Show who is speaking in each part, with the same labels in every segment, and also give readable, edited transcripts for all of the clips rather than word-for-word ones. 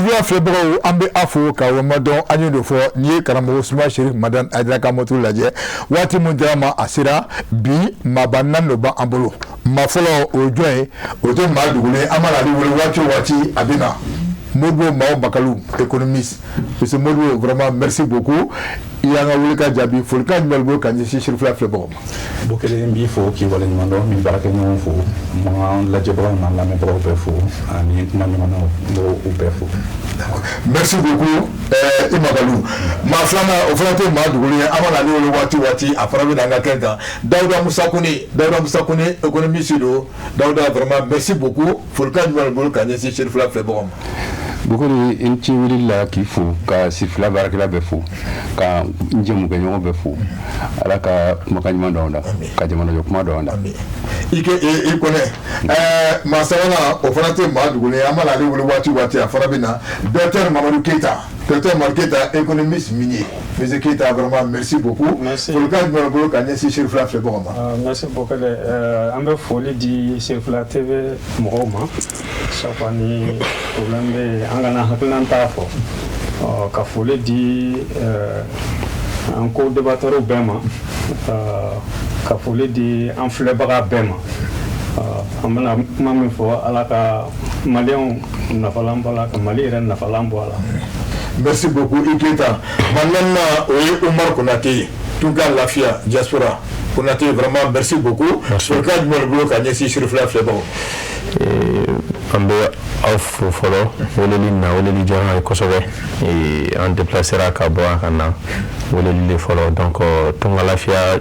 Speaker 1: Serifila filɛbagaw, an bɛ a fo ka waleɲuman. An y'o de fɔ, n'i ye karamɔgɔ Usumani Serif Madani Hayidara ka moto lajɛ, waati min dira ma, a sera. Bi maaba naani de b'an bolo. Maa fɔlɔ, o ye jɔn ye? O tɛ maa dogolen, an mana ale wele waati o waati, a bɛ na. Modibo Mao Bakalu, économiste. Monsieur Modibo, vraiment merci beaucoup, i y'an ka wele ka jaabi. Folikan jumɛn bolo ka ɲɛsin Serifila filɛbagaw ma?
Speaker 2: Bokele, n b'i fo k'i waleɲuman dɔn, min baarakɛɲɔgɔn fo, n lajɛbagaw n'an lamɛnbagaw bɛɛ fo, ani kuma ɲɔgɔnnaw, n b'o u bɛɛ fo.
Speaker 1: Merci beaucoup, i Makalu. Maa filanan, o fana tɛ maa dogolen ye, an mana ale wele waati o waati, a fana bɛ na an ka kɛnɛ kan. Dawuda Musa Kone, Dawuda Musa Kone, économiste don. Dawuda, vraiment merci beaucoup. Folikan jumɛn b'i bolo ka ɲɛsin Serifila filɛbagaw ma?
Speaker 3: Bukari, i ni ce wulili la, k'i fo, ka Sirifila baarakɛla bɛɛ fo, ka n jɛmukɛɲɔgɔn bɛɛ fo. Ala ka kumakan ɲuman don an da, ka jamanajɔ kuma don an da.
Speaker 1: I ke i kɔnɛ. Maa sabanan, o fana tɛ maa dogolen ye, an mana ale wele waati o waati, a fana bɛ na. Docteur Mamadu Keyita, docteur Mamadu Keyita, économiste minier. Monsieur Keyita, vraiment merci beaucoup.
Speaker 4: Merci.
Speaker 1: Folikan jumɛn b'i bolo ka ɲɛsin Serifila filɛbagaw ma?
Speaker 4: Merci Bokele. An bɛ foli di Serifila TV mɔgɔw ma. Chaque fois ni problème bɛ yen, an kana hakilina t'a fɔ. Ɔ, ka foli di an co-débatteurs bɛɛ ma, ka foli di an filɛbaga bɛɛ ma. An bɛna kuma min fɔ, Ala ka maliyɛnw nafalan bɔ a la, ka Mali yɛrɛ nafalan bɔ a la.
Speaker 1: Merci beaucoup, i Keyita. Maa naaninan, o ye Umar Konate ye, Tunka Lafiya diaspora. Konate, vraiment merci beaucoup. Folikan jumɛn b'i bolo ka ɲɛsin Serifila filɛbagaw?
Speaker 5: An bɛ aw fo fɔlɔ weleli na, weleli diyara an ye kosɛbɛ. An déplacera ka bɔ yan ka na weleli de fɔlɔ. Donc Tunga Lafiya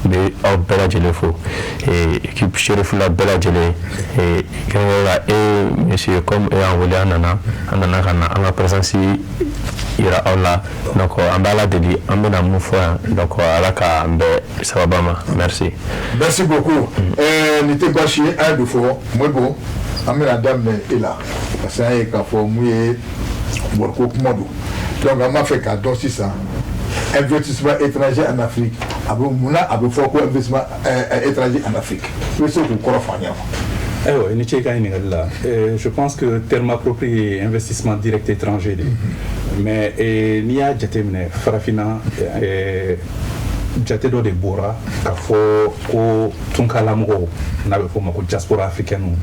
Speaker 5: bɛ aw bɛɛ lajɛlen fo, équipe Serifila bɛɛ lajɛlen, kɛrɛnkɛrɛn la e monsieur. Comme e y'an wele, an nana ka na an ka présence yira aw la. Donc an bɛ Ala deli, an bɛna mun fɔ yan, donc Ala k'an bɛɛ sababa ma. Merci.
Speaker 1: Merci beaucoup. Nin tɛ baasi ye, an ye de fɔ. Modibo, an bɛna daminɛ e la, parce que an ye k'a fɔ mun ye, wariko kuma don. Donc an b'a fɛ k'a dɔn sisan, investissement étranger en Afrique, a bɛ munna a bɛ fɔ ko investissement étranger en Afrique? I bɛ se k'o kɔrɔ fɔ an ɲɛna?
Speaker 2: Ayiwa, i ni ce i ka ɲininkali la. Je pense que terme approprié ye investissement direct étranger de ye. Mais n'i y'a jateminɛ, farafinna, jate dɔ de bɔra k'a fɔ ko tunkalamɔgɔw, n'a bɛ fɔ o ma ko diaspora africaine,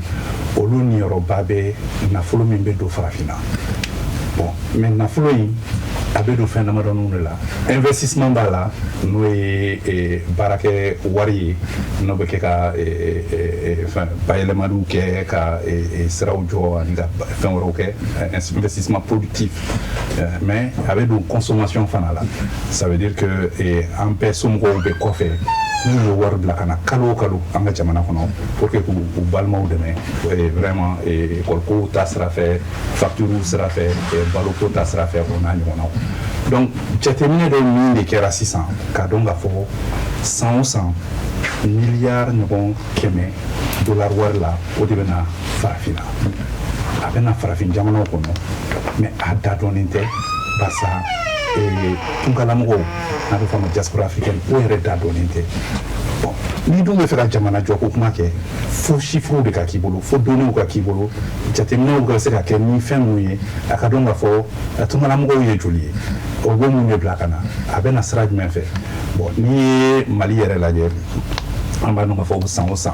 Speaker 2: olu niyɔrɔba bɛ nafolo min bɛ don farafinna. Bon, mais nafolo in, a bɛ don fɛn damadɔninw de la. Investissement b'a la, n'o ye baarakɛ wari ye, n'o bɛ kɛ ka fɛn bayɛlɛmaliw kɛ, ka siraw jɔ ani ka fɛn wɛrɛw kɛ, investissement productif. Mais a bɛ don consommation fana la. Ça veut dire que an bɛɛ somɔgɔw bɛ kɔfɛ, n'u ye wari bila ka na kalo o kalo an ka jamana kɔnɔ pour que k'u balimaw dɛmɛ vraiment, école ko ta sira fɛ, facture sira fɛ, baloko ta sira fɛ, o n'a ɲɔgɔnnaw. Donc jateminɛ dɔ min de kɛra sisan k'a dɔn k'a fɔ san o san, miliyari ɲɔgɔn 100 dollar wari la, o de bɛ na farafinna, a bɛ na farafin jamanaw kɔnɔ. Mais a da dɔnnen tɛ, barisa tunkalamɔgɔw, n'a bɛ fɔ a ma diaspora africaine, o yɛrɛ da dɔnnen tɛ. Bon, n'i dun bɛ fɛ ka jamana jɔ ko kuma kɛ, fo chiffres de ka k'i bolo, fo données ka k'i bolo, jateminɛw ka se ka kɛ ni fɛn mun ye, a ka dɔn k'a fɔ tunkalamɔgɔw ye joli ye, o bɛ mun de bila ka na, a bɛ na sira jumɛn fɛ. Bon, n'i ye Mali yɛrɛ lajɛ, an b'a dɔn k'a fɔ san o san,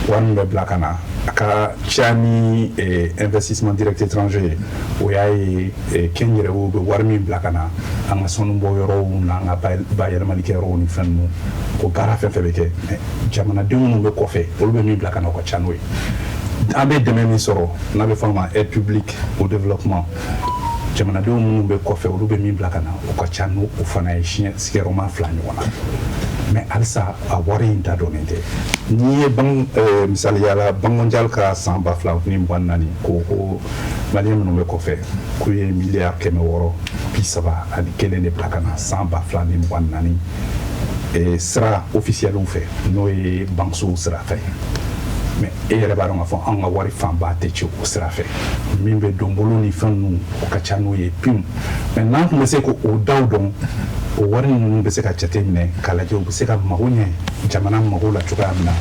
Speaker 2: wari min bɛ bila ka na, a ka ca ni investissement direct étranger ye. O y'a ye, kɛnyɛrɛyew bɛ wari min bila ka na an ka sanu bɔ yɔrɔw n'an ka bayɛlɛmali kɛ yɔrɔw ni fɛn ninnu, ko baara fɛn fɛn bɛ kɛ. Mais jamanadenw minnu bɛ kɔfɛ, olu bɛ min bila ka na, o ka ca n'o ye. An bɛ dɛmɛ min sɔrɔ, n'a bɛ fɔ a ma aide publique au développement, jamanadenw minnu bɛ kɔfɛ, olu bɛ min bila ka na, o ka ca n'o o fana ye siɲɛ sigiyɔrɔma 2 ɲɔgɔn na. Mais halisa a wari in da dɔnnen tɛ. N'i ye banque, misaliya la, Banque mondiale ka san 2024 ko maliyɛn minnu bɛ kɔfɛ, k'u ye miliyari 631 de bila ka na san 2024, sira officiels fɛ, n'o ye banquesow sira fɛ. Mais e yɛrɛ b'a dɔn k'a fɔ anw ka wari fanba tɛ ci o sira fɛ. Min bɛ don bolo ni fɛn ninnu, o ka ca n'o ye pim. Mais n'an tun bɛ se k'o daw dɔn, o wari ninnu bɛ se ka jate minɛ k'a lajɛ, u bɛ se ka mago ɲɛ jamana mago la cogoya min na,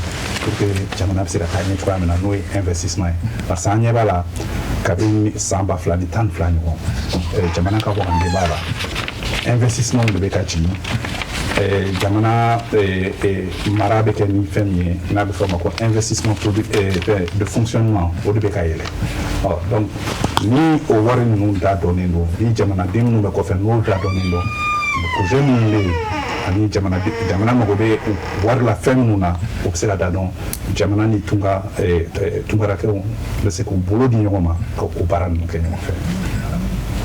Speaker 2: pour que jamana bɛ se ka taa ɲɛ cogoya min na, n'o ye investissement ye. Parce que an ɲɛ b'a la. Kabini san 2012 ɲɔgɔn, jamana ka wagande b'a la, investissement de bɛ ka jigin. Jamana mara bɛ kɛ ni fɛn min ye, n'a bɛ fɔ o ma ko investissement de fonctionnement, o de bɛ ka yɛlɛ. Ɔ donc ni o wari ninnu da dɔnnen don, ni jamanaden minnu bɛ kɔfɛ, n'o da dɔnnen don, projet minnu bɛ yen ani jamana mago bɛ wari la fɛn minnu na, o bɛ se ka da dɔn. Jamana ni tunga tungarakɛw bɛ se k'u bolo di ɲɔgɔn ma ka o baara ninnu kɛ ɲɔgɔn fɛ.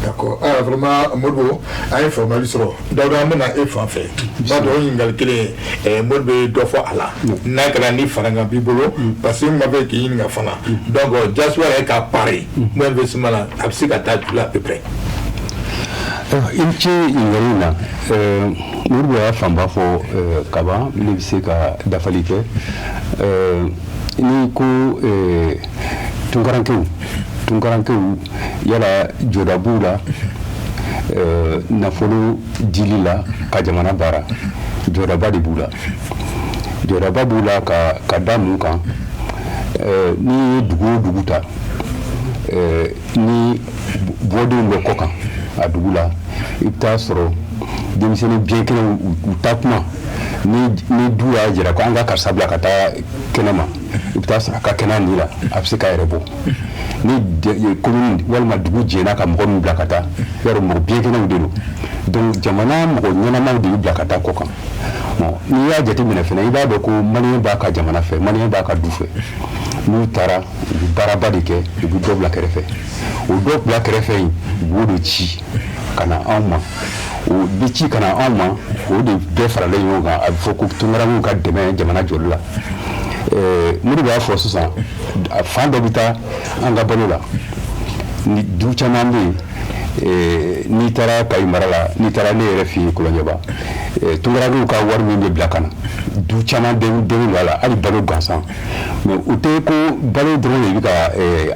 Speaker 1: D'accord. Ah, vraiment, Modibo, an ye faamuyali sɔrɔ. Dawuda, an bɛna e fan fɛ. N b'a dɔn o ɲininkali kelen, Modibo ye dɔ fɔ a la. N'a kɛra ni farankan b'i bolo, parce que n ma fɛ k'i ɲininka fana. Donc diaspora yɛrɛ ka part mun investissement la, a bɛ se ka taa joli à peu près?
Speaker 3: I ni ce ɲininkali in na. Modibo y'a fanba fɔ kaban, ne bɛ se ka dafali kɛ. N'i ko tunkarankew, yala jɔda b'u la nafolo dili la ka jamana baara, jɔdaba de b'u la. Jɔdaba b'u la ka da mun kan? N'i ye dugu o dugu ta, ni bɔdenw bɛ kɔ kan a dugu la, i bɛ taa sɔrɔ denmisɛnnin biɲɛ kelen u taa kuma ni du y'a jira ko an ka karisa bila ka taa kɛnɛ ma, i bɛ taa sɔrɔ a ka kɛnɛ nin la, a bɛ se k'a yɛrɛ bɔ. Ni commune walima dugu jɛnna ka mɔgɔ min bila ka taa, yarɔ mɔgɔ biɲɛ kɛnɛw de don. Donc jamana mɔgɔ ɲɛnamaw de bɛ bila ka taa kɔ kan. Bon, n'i y'a jateminɛ fɛnɛ, i b'a dɔn ko Malien b'a ka jamana fɛ, Malien b'a ka du fɛ. N'u taara, u bɛ baaraba de kɛ, u bɛ dɔ bila kɛrɛfɛ. O dɔ bila kɛrɛfɛ in, u b'o de ci ka na anw ma. O bɛ ci ka na anw ma, o de bɛɛ faralen ɲɔgɔn kan, a bɛ fɔ ko tunkarankew ka dɛmɛ jamana jɔli la. Modibo y'a fɔ sisan, a fan dɔ bɛ taa an ka balo la. Ni du caman bɛ yen, n'i taara Kayi mara la, n'i taara ne yɛrɛ fɛ yen Kolonjɛba, tunkarankew ka wari min bɛ bila ka na, du caman den don a la, hali balo gansan. Mais o tɛ ko balo dɔrɔn de bɛ ka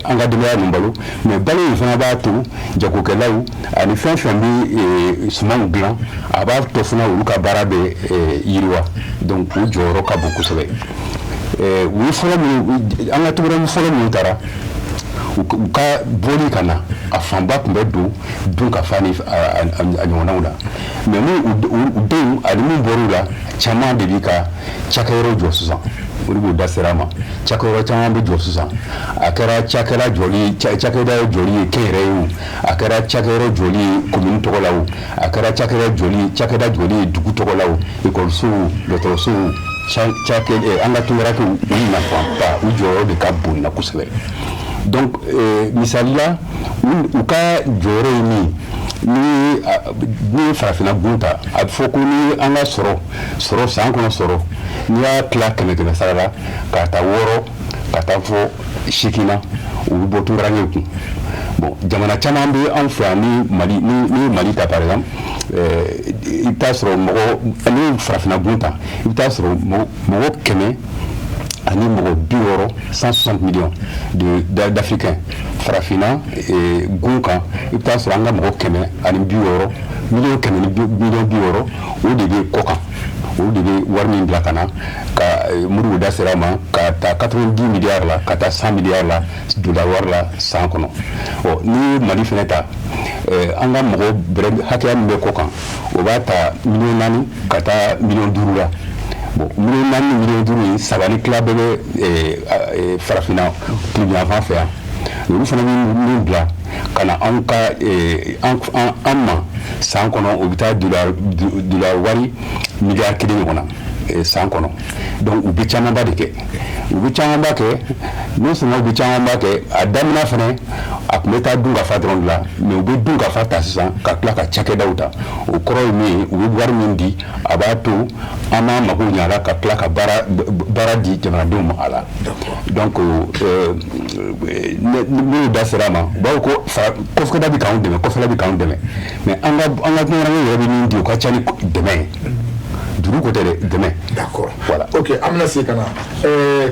Speaker 3: an ka denbaya ninnu balo, mais balo in fana b'a to jagokɛlaw ani fɛn fɛn bɛ sumanw dilan, a b'a to fana olu ka baara bɛ yiriwa. Donc o jɔyɔrɔ ka bon kosɛbɛ. U ye fɔlɔ minnu, an ka tunkaranke fɔlɔ minnu taara, u ka bɔli ka na, a fanba tun bɛ don dun ka fa ni a ɲɔgɔnnaw la. Mais ni u denw ani min bɔr'u la, caman de b'i ka cakɛyɔrɔ jɔ sisan. Olu b'o da sera a ma, cakɛyɔrɔ caman bɛ jɔ sisan. A kɛra cakɛla jɔli, cakɛda jɔli ye kɛnyɛrɛ ye o, a kɛra cakɛyɔrɔ jɔli ye commune tɔgɔ la o, a kɛra cakɛda jɔli, cakɛda jɔli ye dugu tɔgɔ la o, ekɔlisow, dɔgɔtɔrɔsow, cakɛ, an ka tunkarankew, u nafaba, u jɔyɔrɔ de ka bon na kosɛbɛ. Donc misali la, u ka jɔyɔrɔ ye min ni ye farafinna gun ta, a bɛ fɔ ko ni an ka sɔrɔ san kɔnɔ, sɔrɔ n'i y'a tila 100 100 sara la, ka taa 6 ka taa fɔ 8 na, u bɛ bɔ tunkarankew kun. Bon, jamana caman bɛ anw fɛ yan, ni Mali, ni Mali ta par exemple, i bɛ taa sɔrɔ mɔgɔ, ni ye farafinna gun ta, i bɛ taa sɔrɔ mɔgɔ 160, 160 millions d'Africains farafinna gun kan, i bɛ taa sɔrɔ an ka mɔgɔ 160, 100 000 ni 60 000 000, o de bɛ kɔ kan, o de bɛ wari min bila ka na ka Modibo da sera a ma, ka taa 90 milliards la, ka taa 100 milliards la dollar wari la san kɔnɔ. Ɔ, n'i ye Mali fɛnɛ ta, an ka mɔgɔ bɛrɛ hakɛya min bɛ kɔ kan, o b'a ta 4 miliyɔn ka taa 5 miliyɔn la. Bon, 4 miliyɔn ni 5 miliyɔn in, saba ni tila bɛɛ bɛ farafinna tilebinyanfan fɛ yan. Olu fana bɛ min bila ka na anw ka an ma san kɔnɔ, o bɛ taa dollar wari miliyari 1 ɲɔgɔn na san kɔnɔ. Donc u bɛ camanba de kɛ, u bɛ camanba kɛ. Non seulement u bɛ camanba kɛ, a daminɛ fana, a tun bɛ taa dun ka fa dɔrɔn de la, mais u bɛ dun ka fa ta sisan ka tila ka cakɛdaw ta. O kɔrɔ ye min ye, u bɛ wari min di, a b'a to an b'an mako ɲɛ a la, ka tila ka baara di jamanadenw ma a la. Donc n'u da sera a ma, u b'a fɔ ko kɔfɛda bɛ k'anw dɛmɛ, kɔfɛla bɛ k'anw dɛmɛ, mais an ka tunkaranke yɛrɛ bɛ min di, o ka ca ni dɛmɛ ye. Juru ko tɛ dɛ, dɛmɛ.
Speaker 1: D'accord.
Speaker 3: Voilà.
Speaker 1: Ok, an bɛna segin ka na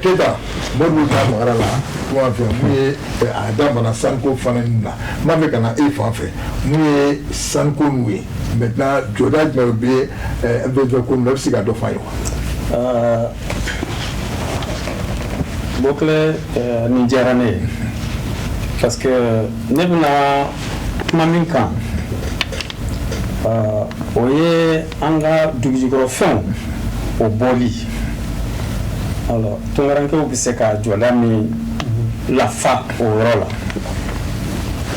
Speaker 1: Keyita. Modibo ta magara la kuma fɛ, mun ye a damana sanuko fana na, n b'a fɛ ka na e fan fɛ, mun ye sanuko n'u ye maintenant, jɔda jumɛn bɛ MVV ko ninnu na, i bɛ se ka dɔ f'an ye wa?
Speaker 4: Bɔkilɛ, nin diyara ne ye. Parce que ne bɛna kuma min kan, o ye an ka dugujukɔrɔfɛnw o bɔli. Alors, tunkarankew bɛ se ka jɔda min lafa o yɔrɔ la,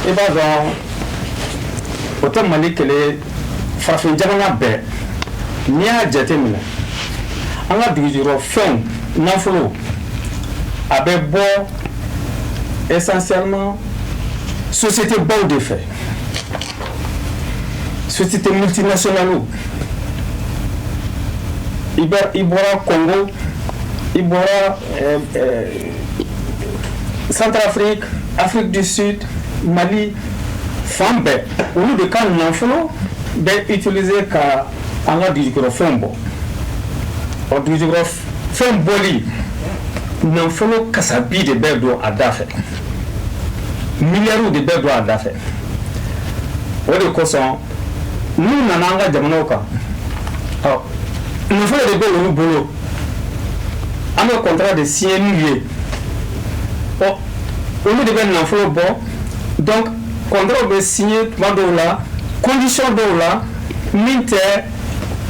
Speaker 4: i b'a dɔn, o tɛ Mali kelen, farafin jamana bɛɛ. N'i y'a jateminɛ, an ka dugujukɔrɔfɛnw nafolo, a bɛ bɔ essentiellement société baw de fɛ, société multinationale. I bɔra Congo, i bɔra Centrafrique, Afrique du Sud, Mali, fan bɛɛ, olu de ka nafolo bɛ utiliser ka an ka dugujukɔrɔfɛnw bɔ. Ɔ, dugujukɔrɔfɛn bɔli, nafolo kasabi de bɛ don a da fɛ, miliyariw de bɛ don a da fɛ. O de kosɔn, n'u nana an ka jamanaw kan, ɔ, nafolo de bɛ olu bolo, an bɛ contrat de signer n'u ye. Ɔ, olu de bɛ nafolo bɔ. Donc contrat bɛ signer tuma dɔw la, condition dɔw la, min tɛ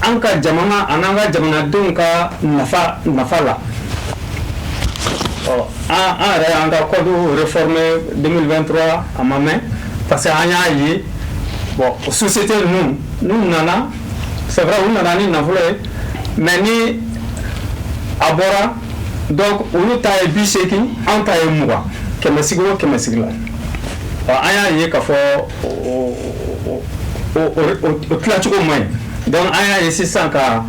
Speaker 4: an ka jamana an'an ka jamanadenw ka nafa la. Ɔ, an yɛrɛ y'an ka code réformé 2023, a ma mɛn, parce que an y'a ye, bon, société ninnu, n'u nana, c'est vrai, u nana ni nafolo ye, mais ni a bɔra, donc olu ta ye 80, anw ta ye 20, 100 sigi o 100 sigi la. Ɔ, an y'a ye k'a fɔ o tilacogo man ɲi. Donc an y'a ye sisan ka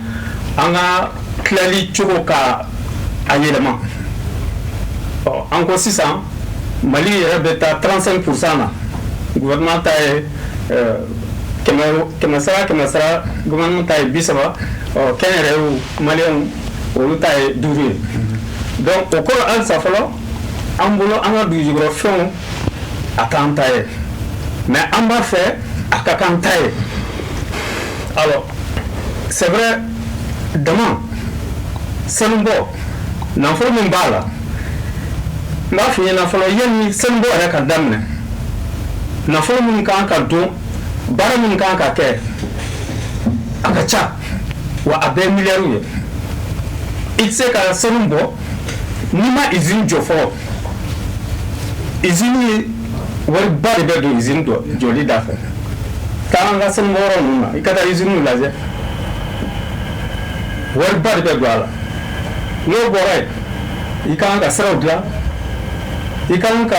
Speaker 4: an ka tilali cogo ka a yɛlɛma. Ɔ, an ko sisan Mali yɛrɛ bɛ taa 35% na, gouvernement ta ye 100 sara, 100 sara, gouvernement ta ye 30, ɔ, kɛnyɛrɛyew, maliyɛnw, olu ta ye 5 ye. Donc o kɔrɔ, halisa fɔlɔ an bolo, an ka dugujukɔrɔfɛnw, a t'an ta ye, mais an b'a fɛ a ka k'an ta ye. Alors, c'est vrai, dama sanubɔ, nafolo min b'a la, n b'a f'i ɲɛna fɔlɔ, yanni sanubɔ yɛrɛ ka daminɛ, nafolo min kan ka don, baara min kan ka kɛ, a ka ca wa, a bɛɛ ye miliyariw ye. I tɛ se ka sanu bɔ n'i ma usine jɔ fɔlɔ. Usine ye, wariba de bɛ don usine jɔli da fɛ. Taa an ka sanubɔyɔrɔ ninnu na, i ka taa usine lajɛ, wariba de bɛ don a la. N'o bɔra yen, i ka kan ka siraw dilan, i ka kan ka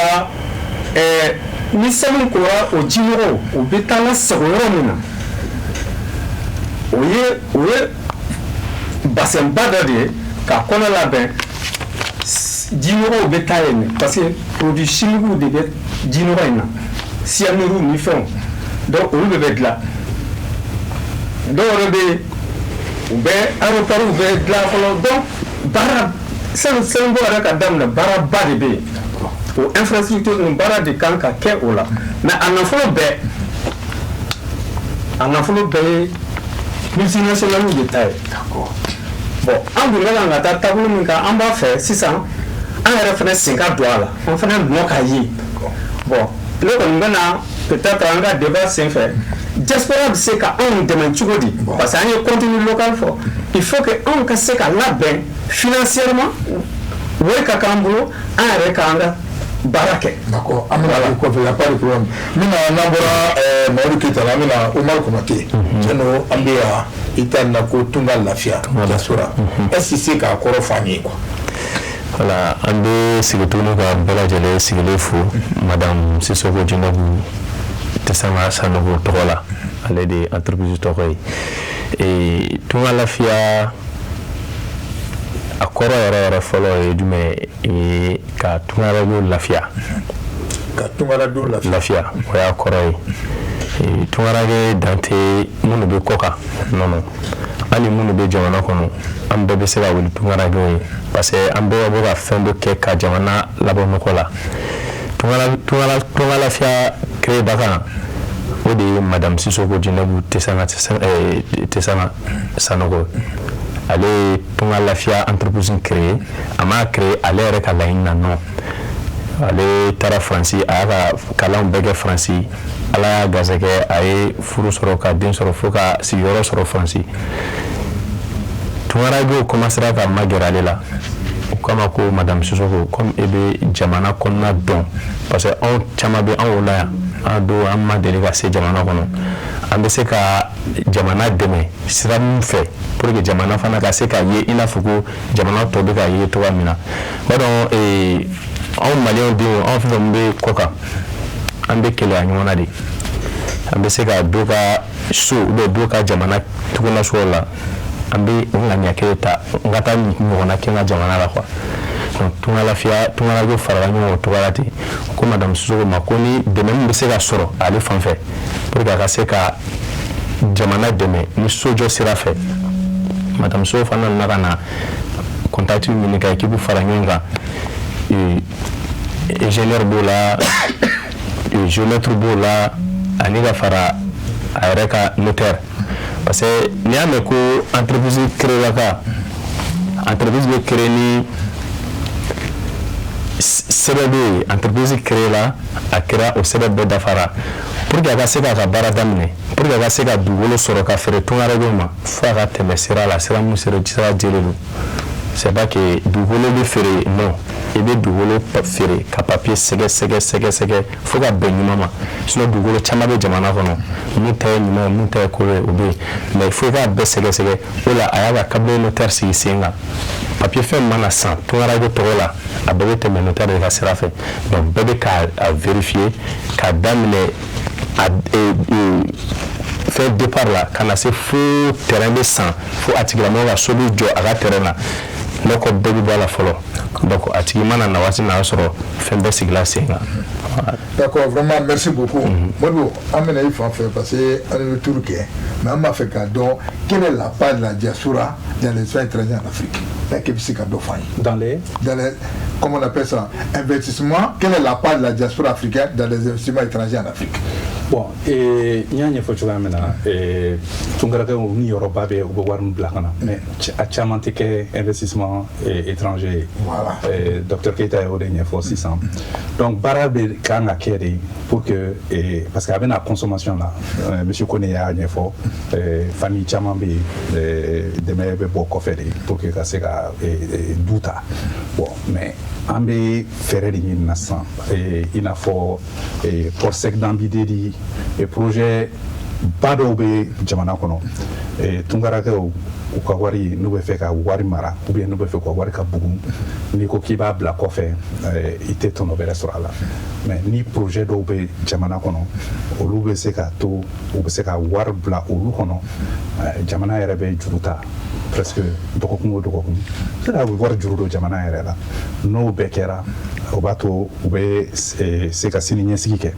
Speaker 4: ni sanu kora, o jinɔgɔw, o bɛ taa lasago yɔrɔ min na, o ye basɛnba dɔ de ye k'a kɔnɔ labɛn. Jinɔgɔw bɛ taa yen, parce que produit chimiques de bɛ jinɔgɔ in na, cyanure ni fɛnw. Donc olu de bɛ dilan. Dɔw yɛrɛ bɛ yen, u bɛ aéroport bɛ dilan fɔlɔ. Donc baara, sanubɔ yɛrɛ ka daminɛ, baaraba de bɛ yen. O infrastructure ninnu, baara de kan ka kɛ o la. Mais a nafolo bɛɛ ye multinationales de ta ye. Bon, an dun ka kan ka taa taabolo min kan, an b'a fɛ sisan an yɛrɛ fana sen ka don a la, an fana nɔ ka ye. Bon, ne kɔni bɛ na, peut-être an ka débat sen fɛ, diaspora bɛ se ka anw dɛmɛ cogo di? Parce que an ye contenu local fɔ, il faut que anw ka se ka labɛn financièrement, wari ka k'an bolo, an yɛrɛ k'an ka baara kɛ.
Speaker 1: D'accord, an bɛna o kɔfɛ, y a pas de problème. N bɛna, n'an bɔra Mamadu Keyita la, an bɛna Umaru Konate. Tiɲɛ don, an bɛ yan, i ta nin na ko tunga lafiya diaspora, est ce que se k'a kɔrɔ fɔ an ye quoi?
Speaker 5: Voilà, an bɛ sigi tuguni ka bɛɛ lajɛlen sigilen fo madame Sisoko Jɛnɛbu Tɛsanga Sanogo tɔgɔ la, ale de ye entreprise tɔgɔ ye. Tunga lafiya, a kɔrɔ yɛrɛ yɛrɛ fɔlɔ ye jumɛn ye? Ka tungaradenw lafiya.
Speaker 1: Ka tungaradenw lafiya.
Speaker 5: Lafiya, o y'a kɔrɔ ye. Tungaranke dan tɛ minnu bɛ kɔ kan, non, hali minnu bɛ jamana kɔnɔ, an bɛɛ bɛ se ka wuli tungarankew ye, parce que an bɛɛ bɛ ka fɛn dɔ kɛ ka jamana labɔ nɔgɔ la. Tunga lafiya créebaga, o de ye madame Sisoko Jɛnɛbu Tɛsanga Sanogo. Ale ye tunga lafiya entreprise créé. A m'a créé ale yɛrɛ ka laɲini na, non. Ale taara Faransi, a y'a ka kalanw bɛɛ kɛ Faransi. Ala y'a garisɛgɛ, a ye furu sɔrɔ, ka den sɔrɔ, fo ka sigiyɔrɔ sɔrɔ Faransi. Tungarankew commencera ka magɛrɛ ale la. O kama ko madame Sissoko, comme e bɛ jamana kɔnɔna dɔn, parce que anw caman bɛ, anw wolola yan, an don an ma deli ka se jamana kɔnɔ, an bɛ se ka jamana dɛmɛ sira min fɛ pour que jamana fana ka se ka ye i n'a fɔ ko jamana tɔ bɛ ka ye cogoya min na. B'a dɔn, anw maliyɛnw denw, anw fɛn fɛn bɛ kɔ kan, an bɛ keleya ɲɔgɔn na de. An bɛ se ka dɔ ka so ou bien dɔ ka jamana cogo nasugu la, an bɛ o ŋaniya kelen ta n ka taa ɲɔgɔnna kɛ n ka jamana la quoi. Donc Tunga Lafiya, tungarankew farala ɲɔgɔn kan o cogoya la ten, ko madame Sissoko ma ko ni dɛmɛ min bɛ se ka sɔrɔ ale fan fɛ pour que a ka se ka jamana dɛmɛ ni sojɔ sira fɛ. Madame Sissoko fana nana ka na contact ɲini ka équipe fara ɲɔgɔn kan. Ingénieur b'o la, géomètre b'o la, ani ka fara a yɛrɛ ka notaire, parce que n'i y'a mɛn ko entreprise créé la, ka entreprise bɛ créer ni sɛbɛn bɛ yen. Entreprise créé la, a kɛra o sɛbɛn bɛɛ dafara pour que a ka se k'a ka baara daminɛ, pour que a ka se ka dugukolo sɔrɔ ka feere tungarankew ma, fo a ka tɛmɛ sira la, sira mun sira jɛlen don. C'est pas que dugukolo bɛ feere, non, i bɛ dugukolo feere ka papier sɛgɛ sɛgɛ sɛgɛ sɛgɛ fo ka bɛn ɲuman ma. Sinon dugukolo caman bɛ jamana kɔnɔ, mun ta ye ɲuman ye, mun ta ye kolon ye, o bɛ yen, mais il faut i k'a bɛɛ sɛgɛsɛgɛ. O la, a y'a ka cabinet notaire sigi sen kan. Papier fɛn mana san tungaranke tɔgɔ la, a bɛɛ bɛ tɛmɛ notaire de ka sira fɛ. Donc bɛɛ bɛ k'a vérifier k'a daminɛ a fɛn départ la ka na se fo terrain bɛ san, fo a tigilamɔgɔ ka so bɛ jɔ a ka terrain na. Nɔgɔ bɛɛ bɛ bɔ a la fɔlɔ. Donc a tigi mana na waati min na, a y'a sɔrɔ fɛn bɛɛ sigila sen kan.
Speaker 1: D'accord, vraiment merci beaucoup. Modibo, an bɛna i fan fɛ parce que an ye tour kɛ, mais an b'a fɛ k'a dɔn quelle est la part de la diaspora dans les soins étrangers en Afrique. Est-ce que bɛ se ka dɔ fɔ an ye?
Speaker 2: Dans les
Speaker 1: Dans les, comment on appelle ça, investissement, quelle est la part de la diaspora africaine dans les investissements étrangers en Afrique?
Speaker 2: Bon, n y'a ɲɛfɔ cogoya min na, tunkarakɛw ni yɔrɔba bɛ, u bɛ wari min bila ka na, mais a caman tɛ kɛ investissement étranger ye. Docteur Keita y'o de ɲɛfɔ sisan. Donc baara bɛ kan ka kɛ de pour que parce que a bɛna consommation la, monsieur Kone y'a ɲɛfɔ, famille caman bɛ yen, dɛmɛ bɛ bɔ kɔfɛ de pour que ka se ka du ta. Bon, mais an bɛ fɛɛrɛ de ɲini na sisan, i n'a fɔ port sec d'Ambidédi, projet ba dɔw bɛ jamana kɔnɔ. Tunkarakɛw u ka wari, n'u bɛ fɛ ka wari mara ou bien n'u bɛ fɛ k'u ka wari ka bugun, n'i ko k'i b'a bila kɔfɛ, i tɛ tɔnɔ bɛrɛ sɔrɔ a la. Mais ni projet dɔw bɛ jamana kɔnɔ, olu bɛ se ka to, u bɛ se ka wari bila olu kɔnɔ. Jamana yɛrɛ bɛ juru ta presque dɔgɔkun o dɔgɔkun, se ka wari juru don jamana yɛrɛ la. N'o bɛɛ kɛra, o b'a to u bɛ se ka sini ɲɛsigi kɛ.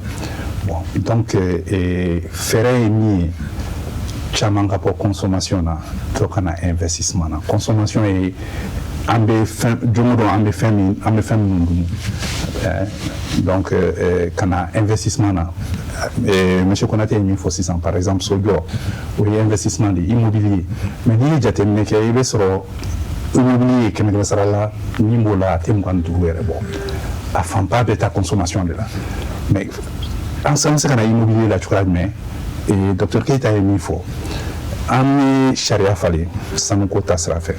Speaker 2: Bon, donc fɛɛrɛ ye min ye, caman ka bɔ consommation na, dɔ ka na investissement na. Consommation ye an bɛ fɛn don o don, an bɛ fɛn minnu dun. Donc ka na investissement na, monsieur Konate ye min fɔ sisan, par exemple sojɔ, o ye investissement de ye, immobilier. Mais n'i ye jateminɛ kɛ, i bɛ sɔrɔ immobilier ye kɛmɛ kɛmɛ sara la, min b'o la, a tɛ 25 yɛrɛ bɔ. A fanba bɛ taa consommation de la. Mais an bɛ se ka na immobilier la cogoya jumɛn? Docteur Keita ye min fɔ, an ye sariya falen sanuko ta sira fɛ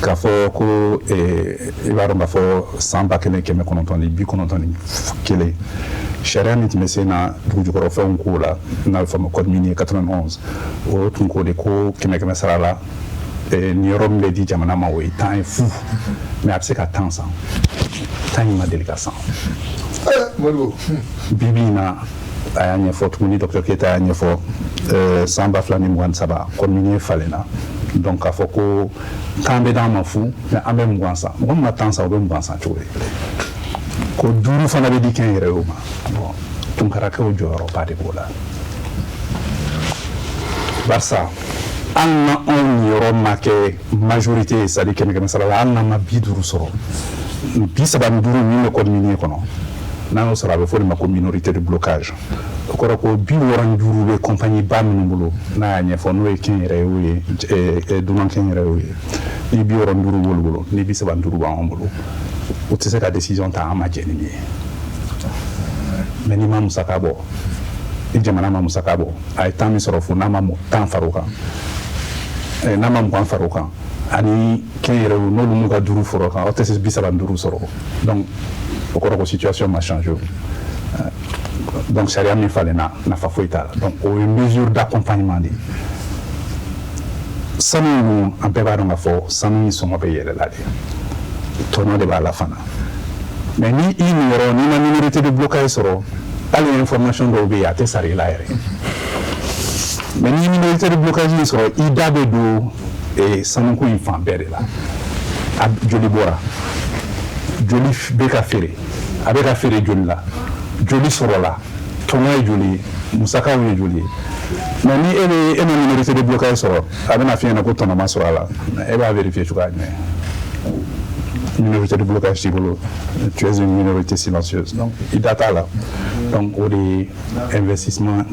Speaker 2: k'a fɔ ko i b'a dɔn k'a fɔ san 1991, sariya min tun bɛ sen na dugujukɔrɔfɛnw ko la, n'a bɛ fɔ a ma code minier 91, o tun ko de ko kɛmɛ kɛmɛ sara la, ni yɔrɔ min bɛ di jamana ma, o ye 10 ye fu, mais a bɛ se ka 10 san. 10 in ma deli ka san.
Speaker 1: Modibo.
Speaker 2: Bi bi in na, a y'a ɲɛfɔ tuguni, docteur Keita y'a ɲɛfɔ, san 2023, code minier falenna. Donc k'a fɔ ko 10 bɛ d'an ma fu, mais an bɛ 20 san. Mɔgɔ min ma 10 san, o bɛ 20 san cogo di? Ko 5 fana bɛ di kɛnyɛrɛyew ma. Bon, tunkarakɛw jɔyɔrɔba de b'o la, barisa hali na anw niyɔrɔ ma kɛ majorité ye, c'est à dire kɛmɛ kɛmɛ sara la, hali n'an ma 50 sɔrɔ, 35 min bɛ code minier kɔnɔ, n'an y'o sɔrɔ, a bɛ fɔ o de ma ko minorité de blocage. O kɔrɔ ko 65 bɛ compagnie ba minnu bolo, n'a y'a ɲɛfɔ, n'o ye kɛnyɛrɛyew ye, dunan kɛnyɛrɛyew ye, ni 65 b'olu bolo, ni 35 b'anw bolo. U tɛ se ka décision ta an ma jɛ ni min ye. Mais n'i ma musaka bɔ, ni jamana ma musaka bɔ, a ye 10 min sɔrɔ, fo n'a ma 10 far'o kan, n'a ma 20 far'o kan, ani kɛnyɛrɛyew n'olu m'u ka 5 far'o kan, aw tɛ se 35 sɔrɔ. Donc o kɔrɔ ko situation ma changé. Donc sariya min falenna, nafa foyi t'a la. Donc o ye mesure d'accompagnement de ye. Sanu ninnu, an bɛɛ b'a dɔn k'a fɔ sanu in sɔngɔ bɛ yɛlɛla de, tɔnɔ de b'a la fana. Mais ni i niyɔrɔ, n'i ma minorité de blocage sɔrɔ, hali information dɔw bɛ yen, a tɛ sara i la yɛrɛ. Mais ni minorité de blocage in sɔrɔ, i da bɛ don sanuko in fan bɛɛ de la. A joli bɔra, joli bɛ ka feere, a bɛ ka feere joli la, joli sɔrɔla, tɔnɔ ye joli ye, musakaw ye joli ye. Mais ni e bɛ e ma minorité de blocage sɔrɔ, a bɛna f'i ɲɛna ko tɔnɔ ma sɔrɔ a la. E b'a vérifier cogoya jumɛn? Minorité de blocage t'i bolo, tu es une minorité silencieuse, donc i da t'a la. Donc o de ye investissement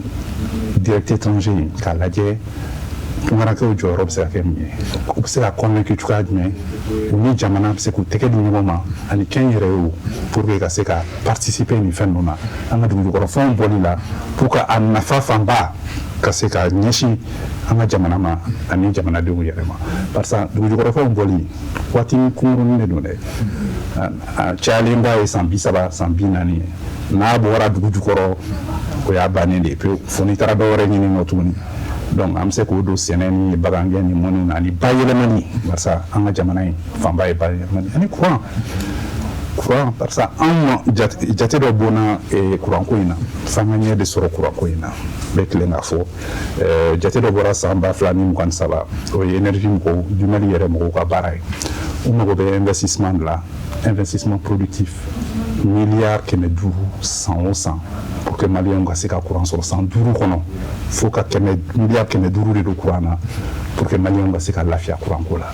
Speaker 2: direct étranger in, k'a lajɛ tunkarakɛw jɔyɔrɔ bɛ se ka kɛ mun ye, u bɛ se ka convaincre cogoya jumɛn, u ni jamana bɛ se k'u tɛgɛ di ɲɔgɔn ma ani kɛnyɛrɛyew, pour que ka se ka participer nin fɛn ninnu na, an ka dugujukɔrɔfɛnw bɔli la, pour que a nafa fanba ka se ka ɲɛsin an ka jamana ma ani jamanadenw yɛrɛ ma. Barisa dugujukɔrɔfɛnw bɔli, waati kunkurunin de don dɛ, a cayalenba ye san 30, san 40 ye. N'a bɔra dugu jukɔrɔ, o y'a bannen de ye pewu, fo n'i taara dɔ wɛrɛ ɲini nɔ tuguni. Donc an bɛ se k'o don sɛnɛ ni bagangɛn ni mɔniw na ani bayɛlɛmani, barisa an ka jamana in fanba ye bayɛlɛmani ani courant. Barisa anw ma jate dɔ bɔnna courant ko in na, f'an ka ɲɛ de sɔrɔ courant ko in na. N bɛ tilen k'a fɔ, jate dɔ bɔra san 2023, o ye énergie mɔgɔw du Mali yɛrɛ mɔgɔw ka baara ye. U mago bɛ investissement de la, investissement productif, miliyari 500 san o san, pour que maliyɛnw ka se ka courant sɔrɔ san 5 kɔnɔ. Fo ka kɛmɛ miliyari 500 de don courant na pour que maliyɛnw ka se ka lafiya courant ko la.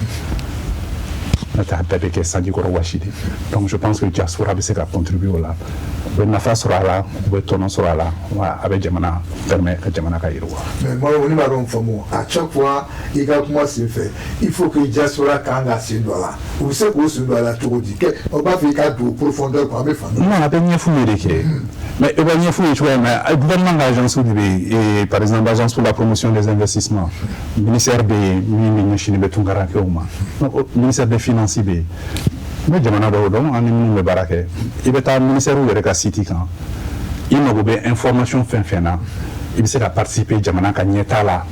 Speaker 2: N'o tɛ, a bɛɛ bɛ kɛ sanjikɔrɔ wɔsi de. Donc je pense que diaspora bɛ se ka contribuer o la, u bɛ nafa sɔrɔ a la, u bɛ tɔnɔ sɔrɔ a la, wa a bɛ jamana permet ka jamana ka yiriwa.
Speaker 1: Mais Maro, ne b'a dɔn faamu, à chaque fois i ka kuma sen fɛ, il faut que diaspora kan ka sen don a la. U bɛ se k'o sen don a la cogo di? Kɛ o b'a fɔ i ka don profondeur quoi, an bɛ faamu.
Speaker 2: Non, a bɛ ɲɛf'u ye de kɛ. Mais i b'a ɲɛf'u ye cogoya min na, gouvernement ka agence de bɛ yen, par exemple agence pour la promotion des investissements, ministère bɛ yen min bɛ ɲɛsinnen bɛ tunkarakɛw ma, ministère des finances bɛ yen. N bɛ jamana dɔw dɔn, an ni minnu bɛ baara kɛ, i bɛ taa ministère yɛrɛ ka site kan, i mago bɛ information fɛn fɛn na, i bɛ se ka participer jamana ka ɲɛtaa la,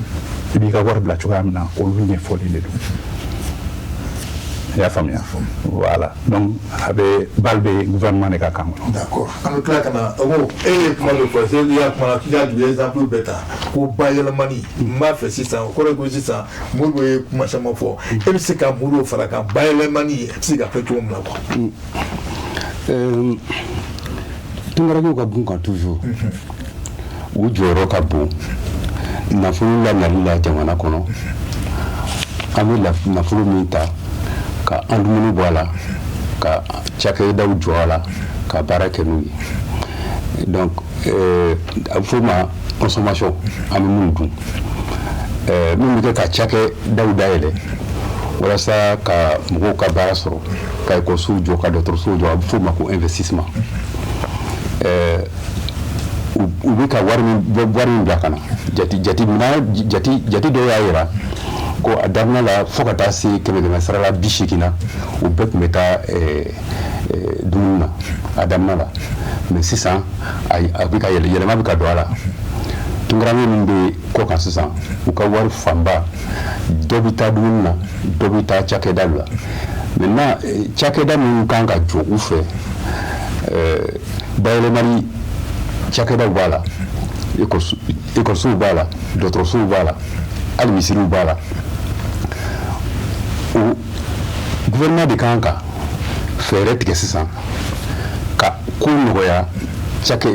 Speaker 2: i b'i ka wari bila cogoya min na, olu ɲɛfɔlen de don. I y'a faamuya? Voilà, donc a bɛ balle bɛ gouvernement de ka kan kɔnɔ.
Speaker 1: D'accord, an bɛ tila ka na. O ko e ye kuma dɔ fɔ, se i y'a kuma la k'i ka dugu exemple bɛɛ ta ko bayɛlɛmani. N b'a fɛ sisan, o kɔrɔ ye ko sisan Modibo ye kuma caman fɔ, e bɛ se ka mun dɔ fara kan, bayɛlɛmani a bɛ se ka kɛ cogo min na quoi?
Speaker 3: Tunkarakɛw ka bon kan toujours, u jɔyɔrɔ ka bon nafolo lanali la jamana kɔnɔ. An bɛ nafolo min ta ka an dumuni bɔ a la, ka cakɛdaw jɔ a la, ka baara kɛ n'u ye. Donc a bɛ f'o ma consommation, an bɛ minnu dun, minnu bɛ kɛ ka cakɛdaw dayɛlɛ walasa ka mɔgɔw ka baara sɔrɔ, ka ekɔlisow jɔ, ka dɔgɔtɔrɔsow jɔ, a bɛ f'o ma ko investissement. U bɛ ka wari min wari min bila ka na, jate jate jate jate dɔw y'a jira ko a daminɛ la fo ka taa se kɛmɛ kɛmɛ sara la 80 na, o bɛɛ tun bɛ taa dumuni na a daminɛ la. Mais sisan a bɛ ka yɛlɛ, yɛlɛma bɛ ka don a la. Tunkaranke min bɛ kɔ kan sisan, u ka wari fanba, dɔ bɛ taa dumuni na, dɔ bɛ taa cakɛda la. Maintenant, cakɛda minnu kan ka jɔ u fɛ, bayɛlɛmali cakɛdaw b'a la, ekɔlisow b'a la, dɔgɔtɔrɔsow b'a la, hali misiriw b'a la. O gouvernement de kan ka fɛɛrɛ tigɛ sisan ka ko nɔgɔya cakɛ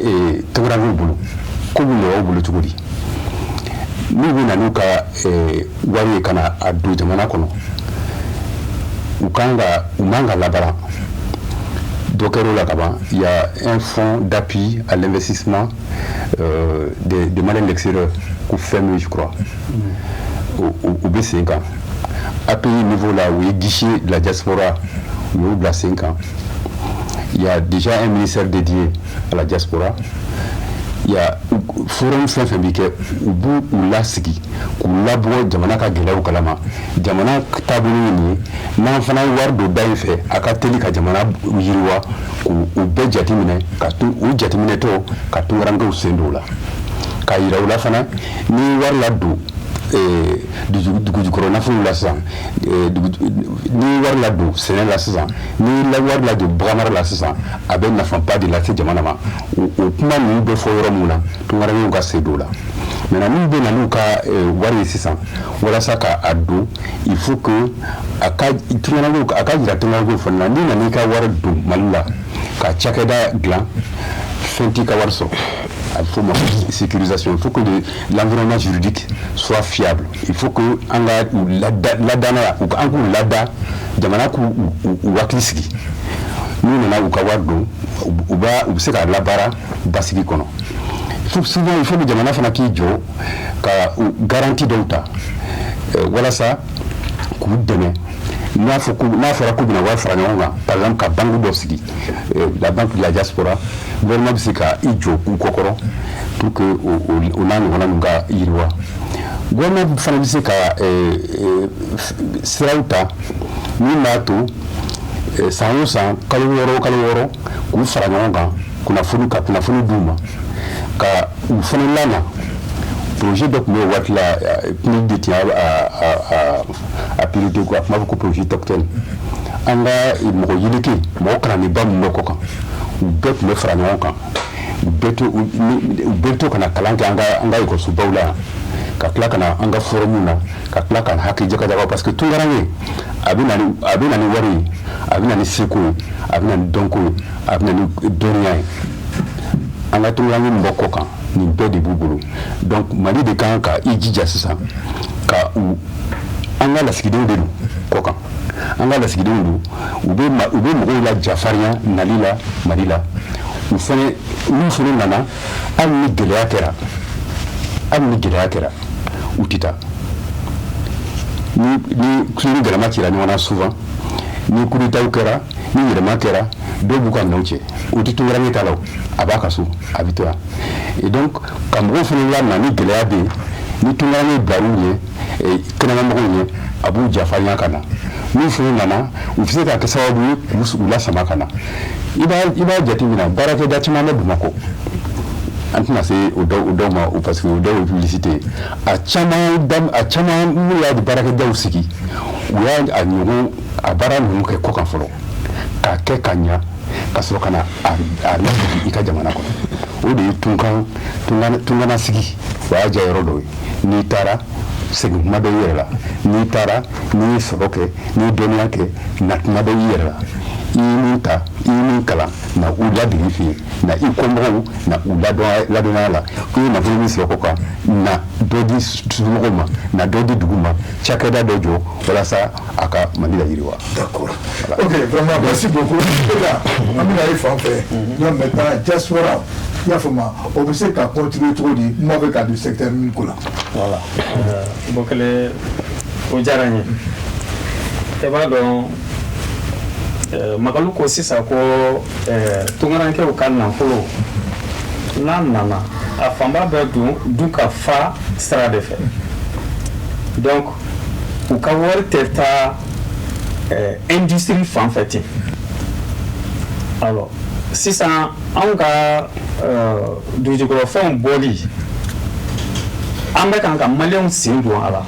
Speaker 3: tunkarankew bolo. Ko bɛ nɔgɔya u bolo cogo di? N'u bɛ na n'u ka wari ye ka na a don jamana kɔnɔ, u kan ka u man ka labaara. Dɔ kɛra o la kaban, il y a un fonds d'appui à l'investissement de Maliens de l'extérieur, ko FEM, je crois, o bɛ sen kan. API niveau la, u ye guichet de la diaspora, u y'o bila sen kan. Il y a déjà un ministère dédié à la diaspora. Il y a forum fɛn fɛn bɛ kɛ, u b'u u lasigi k'u labɔ jamana ka gɛlɛyaw kalama. Jamana taabolo ye nin ye, n'an fana ye wari don da in fɛ, a ka teli ka jamana yiriwa. K'u u bɛɛ jateminɛ, ka to u jateminɛtɔ ka tunkarankew sen don o la, k'a yira u la fana ni ye wari ladon dugujukɔrɔ nafolo la sisan, n'i ye wari ladon sɛnɛ la sisan, n'i ye wari ladon baganmara la sisan, a bɛ nafaba de lase jamana ma. O kuma ninnu bɛ fɔ yɔrɔ mun na, tunkarankew ka sen don o la. Maintenant, n'u bɛ na n'u ka wari ye sisan walasa ka a don, il faut que a ka tunkarankew, a ka jira tunkarankew fana na, n'i nana i ka wari don Mali la ka cakɛda dilan, fɛn t'i ka wari sɔrɔ. A bɛ f'o ma sécurisation. Il faut que l'environnement juridique soit fiable. Il faut que an ka u ladanaya, an k'u lada, jamana k'u u hakili sigi. N'u nana u ka wari don, u b'a u bɛ se k'a labaara basigi kɔnɔ. Il faut souvent, il faut que jamana fana k'i jɔ ka garantie dɔw ta walasa k'u dɛmɛ. N'a fɔ ko n'a fɔra k'u bɛna wari fara ɲɔgɔn kan, par exemple ka banque dɔ sigi, la banque de la diaspora, gouvernement bɛ se ka i jɔ k'u kɔkɔrɔ pour que o n'a ɲɔgɔnna ninnu ka yiriwa. Gouvernement fana bɛ se ka siraw ta min b'a to san o san, kalo 6 o kalo 6, k'u fara ɲɔgɔn kan, kunnafoni, ka kunnafoni d'u ma, ka u fana lana. Projet dɔ tun bɛ o waati la, PNUD de tun y'a a piloté quoi. A tun b'a fɔ ko projet Toctel. An ka mɔgɔ yeleke, mɔgɔ kalannenba minnu bɛ kɔ kan, u bɛɛ tun bɛ fara ɲɔgɔn kan, u bɛɛ to ka na kalan kɛ an ka ekɔlisobaw la yan, ka tila ka na an ka forum na, ka tila ka hakili jagajagaw, parce que tunkaranke a bɛ na ni wari ye, a bɛ na ni seko ye, a bɛ na ni dɔnko ye, a bɛ na ni dɔnniya ye. An ka tunkaranke min bɔ kɔ kan, nin bɛɛ de b'u bolo. Donc Mali de kan ka i jija sisan ka u, an ka lasigidenw de don kɔ kan, an ka lasigidenw don, u bɛ mɔgɔw la jafarinya nali la Mali la. U fɛnɛ, n'u fɛnɛ nana, hali ni gɛlɛya kɛra, hali ni gɛlɛya kɛra, u tɛ taa. Ni tulo ni gɛlɛma cira ɲɔgɔn na souvent, ni coup d'état kɛra, ni yɛlɛma kɛra, dɔw b'u ka minɛnw cɛ, o tɛ tunkaranke t'a la, o a b'a ka so, a bɛ to yan. Et donc ka mɔgɔw fana lamina ni gɛlɛya bɛ yen, ni tunkaranke bilar'u ɲɛ, kɛnɛmamɔgɔw ɲɛ, a b'u jafarinya ka na. N'u fana nana, u bɛ se ka kɛ sababu ye k'u lasama ka na. I b'a jateminɛ, baarakɛda caman bɛ Bamakɔ, an tɛna se o dɔw ma, parce que o dɔw ye publicité ye. A caman minnu y'a baarakɛdaw sigi, u y'a a ɲɔgɔn a baara ninnu kɛ kɔ kan fɔlɔ, k'a kɛ ka ɲa, ka sɔrɔ ka na a lasigi i ka jamana kɔnɔ. O de ye tunkan tungana sigi, o y'a diya yɔrɔ dɔ ye. N'i taara, segin kuma dɔ i yɛrɛ la. N'i taara, n'i ye sɔrɔ kɛ, n'i ye dɔnniya kɛ, na kuma dɔ i yɛrɛ la. I ye min ta, i ye min kalan, na u ladege f'i ye, na i kɔmɔgɔw na u ladɔnniya la. I ye nafolo min sɔrɔ kɔ kan, na dɔ di somɔgɔw ma, na dɔ di dugu ma, cakɛda dɔ jɔ walasa a ka Mali la yiriwa.
Speaker 1: D'accord. Ok, vraiment, merci beaucoup. An bɛna e fan fɛ. Donc maintenant, diaspora, i y'a faamu, o bɛ se ka contribuer cogo di kuma bɛ ka don secteur min ko la?
Speaker 4: Voilà. Bɔkele, o diyara n ye. I b'a dɔn, Magalu ko sisan ko tunkarankɛw ka nafolo n'a nana, a fanba bɛ don du ka fa sira de fɛ. Donc u ka wari tɛ taa industrie fan fɛ ten. Alors sisan, anw ka dugujukɔrɔfɛnw bɔli, an bɛ kan ka maliyɛnw sen don a la.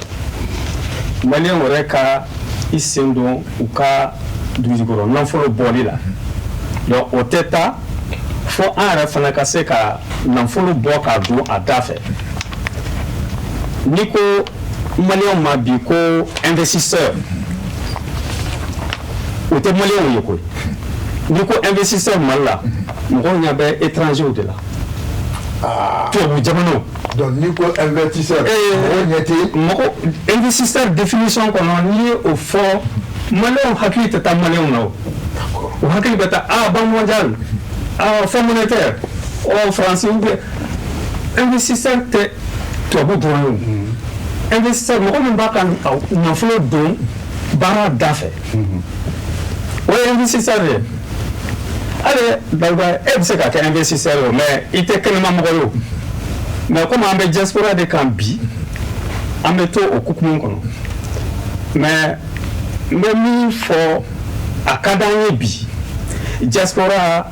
Speaker 4: Maliyɛnw yɛrɛ ka i sen don u ka dugujukɔrɔ nafolo bɔli la. Donc o tɛ taa fo an yɛrɛ fana ka se ka nafolo bɔ k'a don a da fɛ. N'i ko maliyɛnw ma bi ko investisseur, o tɛ maliyɛnw ye koyi. N'i ko investisseur Mali la, mɔgɔw ɲɛ bɛ étranger de la, tubabu jamanaw.
Speaker 1: Donc n'i ko investisseur, mɔgɔw ɲɛ tɛ.
Speaker 4: Mɔgɔ, investisseur définition kɔnɔ, n'i ye o fɔ, maliyɛnw hakili tɛ taa maliyɛnw na. O o hakili bɛ taa Banque mondiale, Fonds monétaire, ɔ Faransi, ou bien investisseur tɛ tubabu dɔrɔn ye. O investisseur, mɔgɔ min b'a ka nafolo don baara da fɛ, o ye investisseur ye. Hali Dawuda, e bɛ se ka kɛ investisseur ye o, mais i tɛ kɛnɛma mɔgɔ ye o. Mais comme an bɛ diaspora de kan bi, an bɛ to o hukumu kɔnɔ. Mais n bɛ min fɔ, a ka d'an ye bi, diaspora,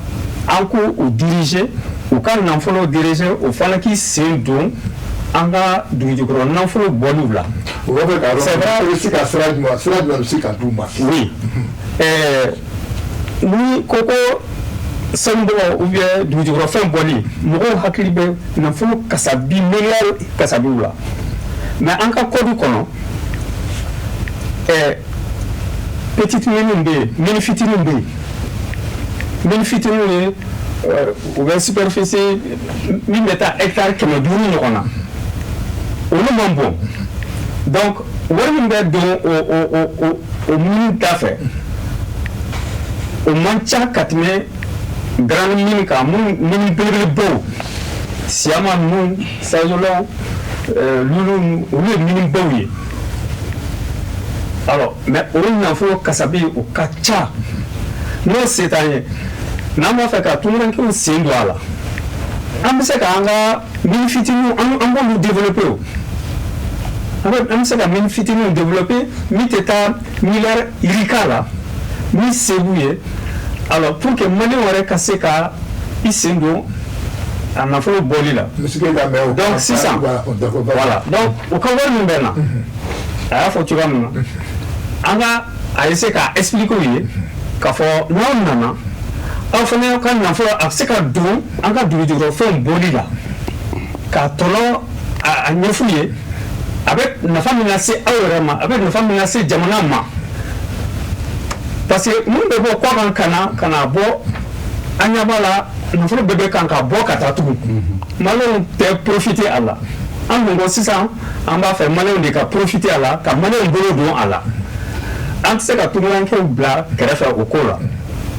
Speaker 4: an k'u u diriger, u ka nafolo diriger, o fana k'i sen don an ka dugujukɔrɔ nafolo bɔliw la.
Speaker 1: O b'a fɛ k'a
Speaker 4: C'est vrai.
Speaker 1: dɔn, i bɛ se ka sira jumɛn bɛ se ka d'u ma?
Speaker 4: Oui, ni ko sanubɔ ou bien dugujukɔrɔfɛn bɔli, mɔgɔw hakili bɛ nafolo kasabi, miliyari kasabiw la. Mais an ka code kɔnɔ, petite mine bɛ yen, mine fitinin bɛ yen. Mine fitininw ye u bɛ superficie min bɛ taa hectare 500 ɲɔgɔn na, olu man bon. Donc wari min bɛ don o mine da fɛ, o man ca ka tɛmɛ grande mine kan, minnu mine belebelebaw, Syama ninnu, Sajolaw, Loulo, olu ye mine baw ye. Alors, mais o nafolo kasabi, o ka ca. N'o se t'an ye, n'an b'a fɛ ka tunkarankew sen don a la, an bɛ se k'an ka mine fitininw, an b'olu développer. O an bɛ se ka mine fitininw développer min tɛ taa miliyari yirika la, min se b'u ye. Alors, pour que maliyɛnw yɛrɛ ka se ka i sen don a nafolo bɔli la.
Speaker 1: Monsieur Keita, mais o
Speaker 4: Donc sisan,
Speaker 1: voilà, d'accord.
Speaker 4: Voilà, donc u ka wari min bɛ na, a y'a fɔ cogoya min na, an ka a essayer k'a expliquer u ye k'a fɔ n'aw nana, aw fana ka nafolo, a bɛ se ka don an ka dugujukɔrɔfɛnw bɔli la, k'a tɔnɔ a ɲɛf'u ye, a bɛ nafa min lase aw yɛrɛ ma, a bɛ nafa min lase jamana ma. Parce que minnu bɛ bɔ kɔkan ka na bɔ, an ɲɛ b'a la, nafolo bɛɛ bɛ kan ka bɔ ka taa tugun, maliyɛnw tɛ profiter a la. An dun ko sisan an b'a fɛ maliyɛnw de ka profiter a la, ka maliyɛnw bolo don a la. An tɛ se ka tunkarankew bila kɛrɛfɛ o ko la,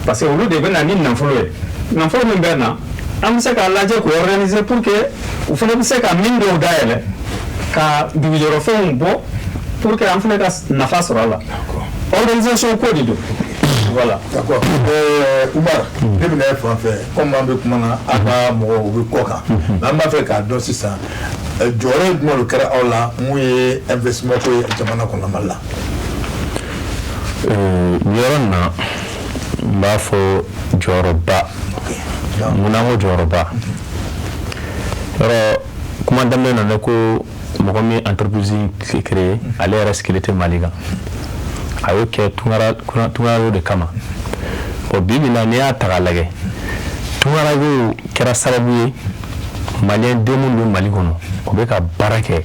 Speaker 4: parce que olu de bɛ na ni nafolo ye. Nafolo min bɛ na, an bɛ se k'a lajɛ k'o organiser pour que u fana bɛ se ka min dɔw dayɛlɛ ka dugujɔyɔrɔfɛnw bɔ, pour que an fana ka nafa sɔrɔ a la. Organisation ko de don, voilà.
Speaker 1: D'accord. Umar, ne bɛna e fan fɛ, komi an bɛ kuma na, a ka mɔgɔw u bɛ kɔ kan. Mais an b'a fɛ k'a dɔn sisan, jɔyɔrɔ jumɛn de kɛra aw la mun ye investissement ko ye jamana kɔnɔ Mali la?
Speaker 5: Nin yɔrɔ nin na, n b'a fɔ jɔyɔrɔba. Munna n ko jɔyɔrɔba? Yɔrɔ kuma daminɛ na, ne ko mɔgɔ min entreprise créé, ale yɛrɛ sigilen tɛ Mali kan, a y'o kɛ tunkaraw de kama. Bon, bi bi in na, n'i y'a ta k'a lajɛ, tunkaraw kɛra sababu ye, maliyɛn den minnu bɛ Mali kɔnɔ, o bɛ ka baara kɛ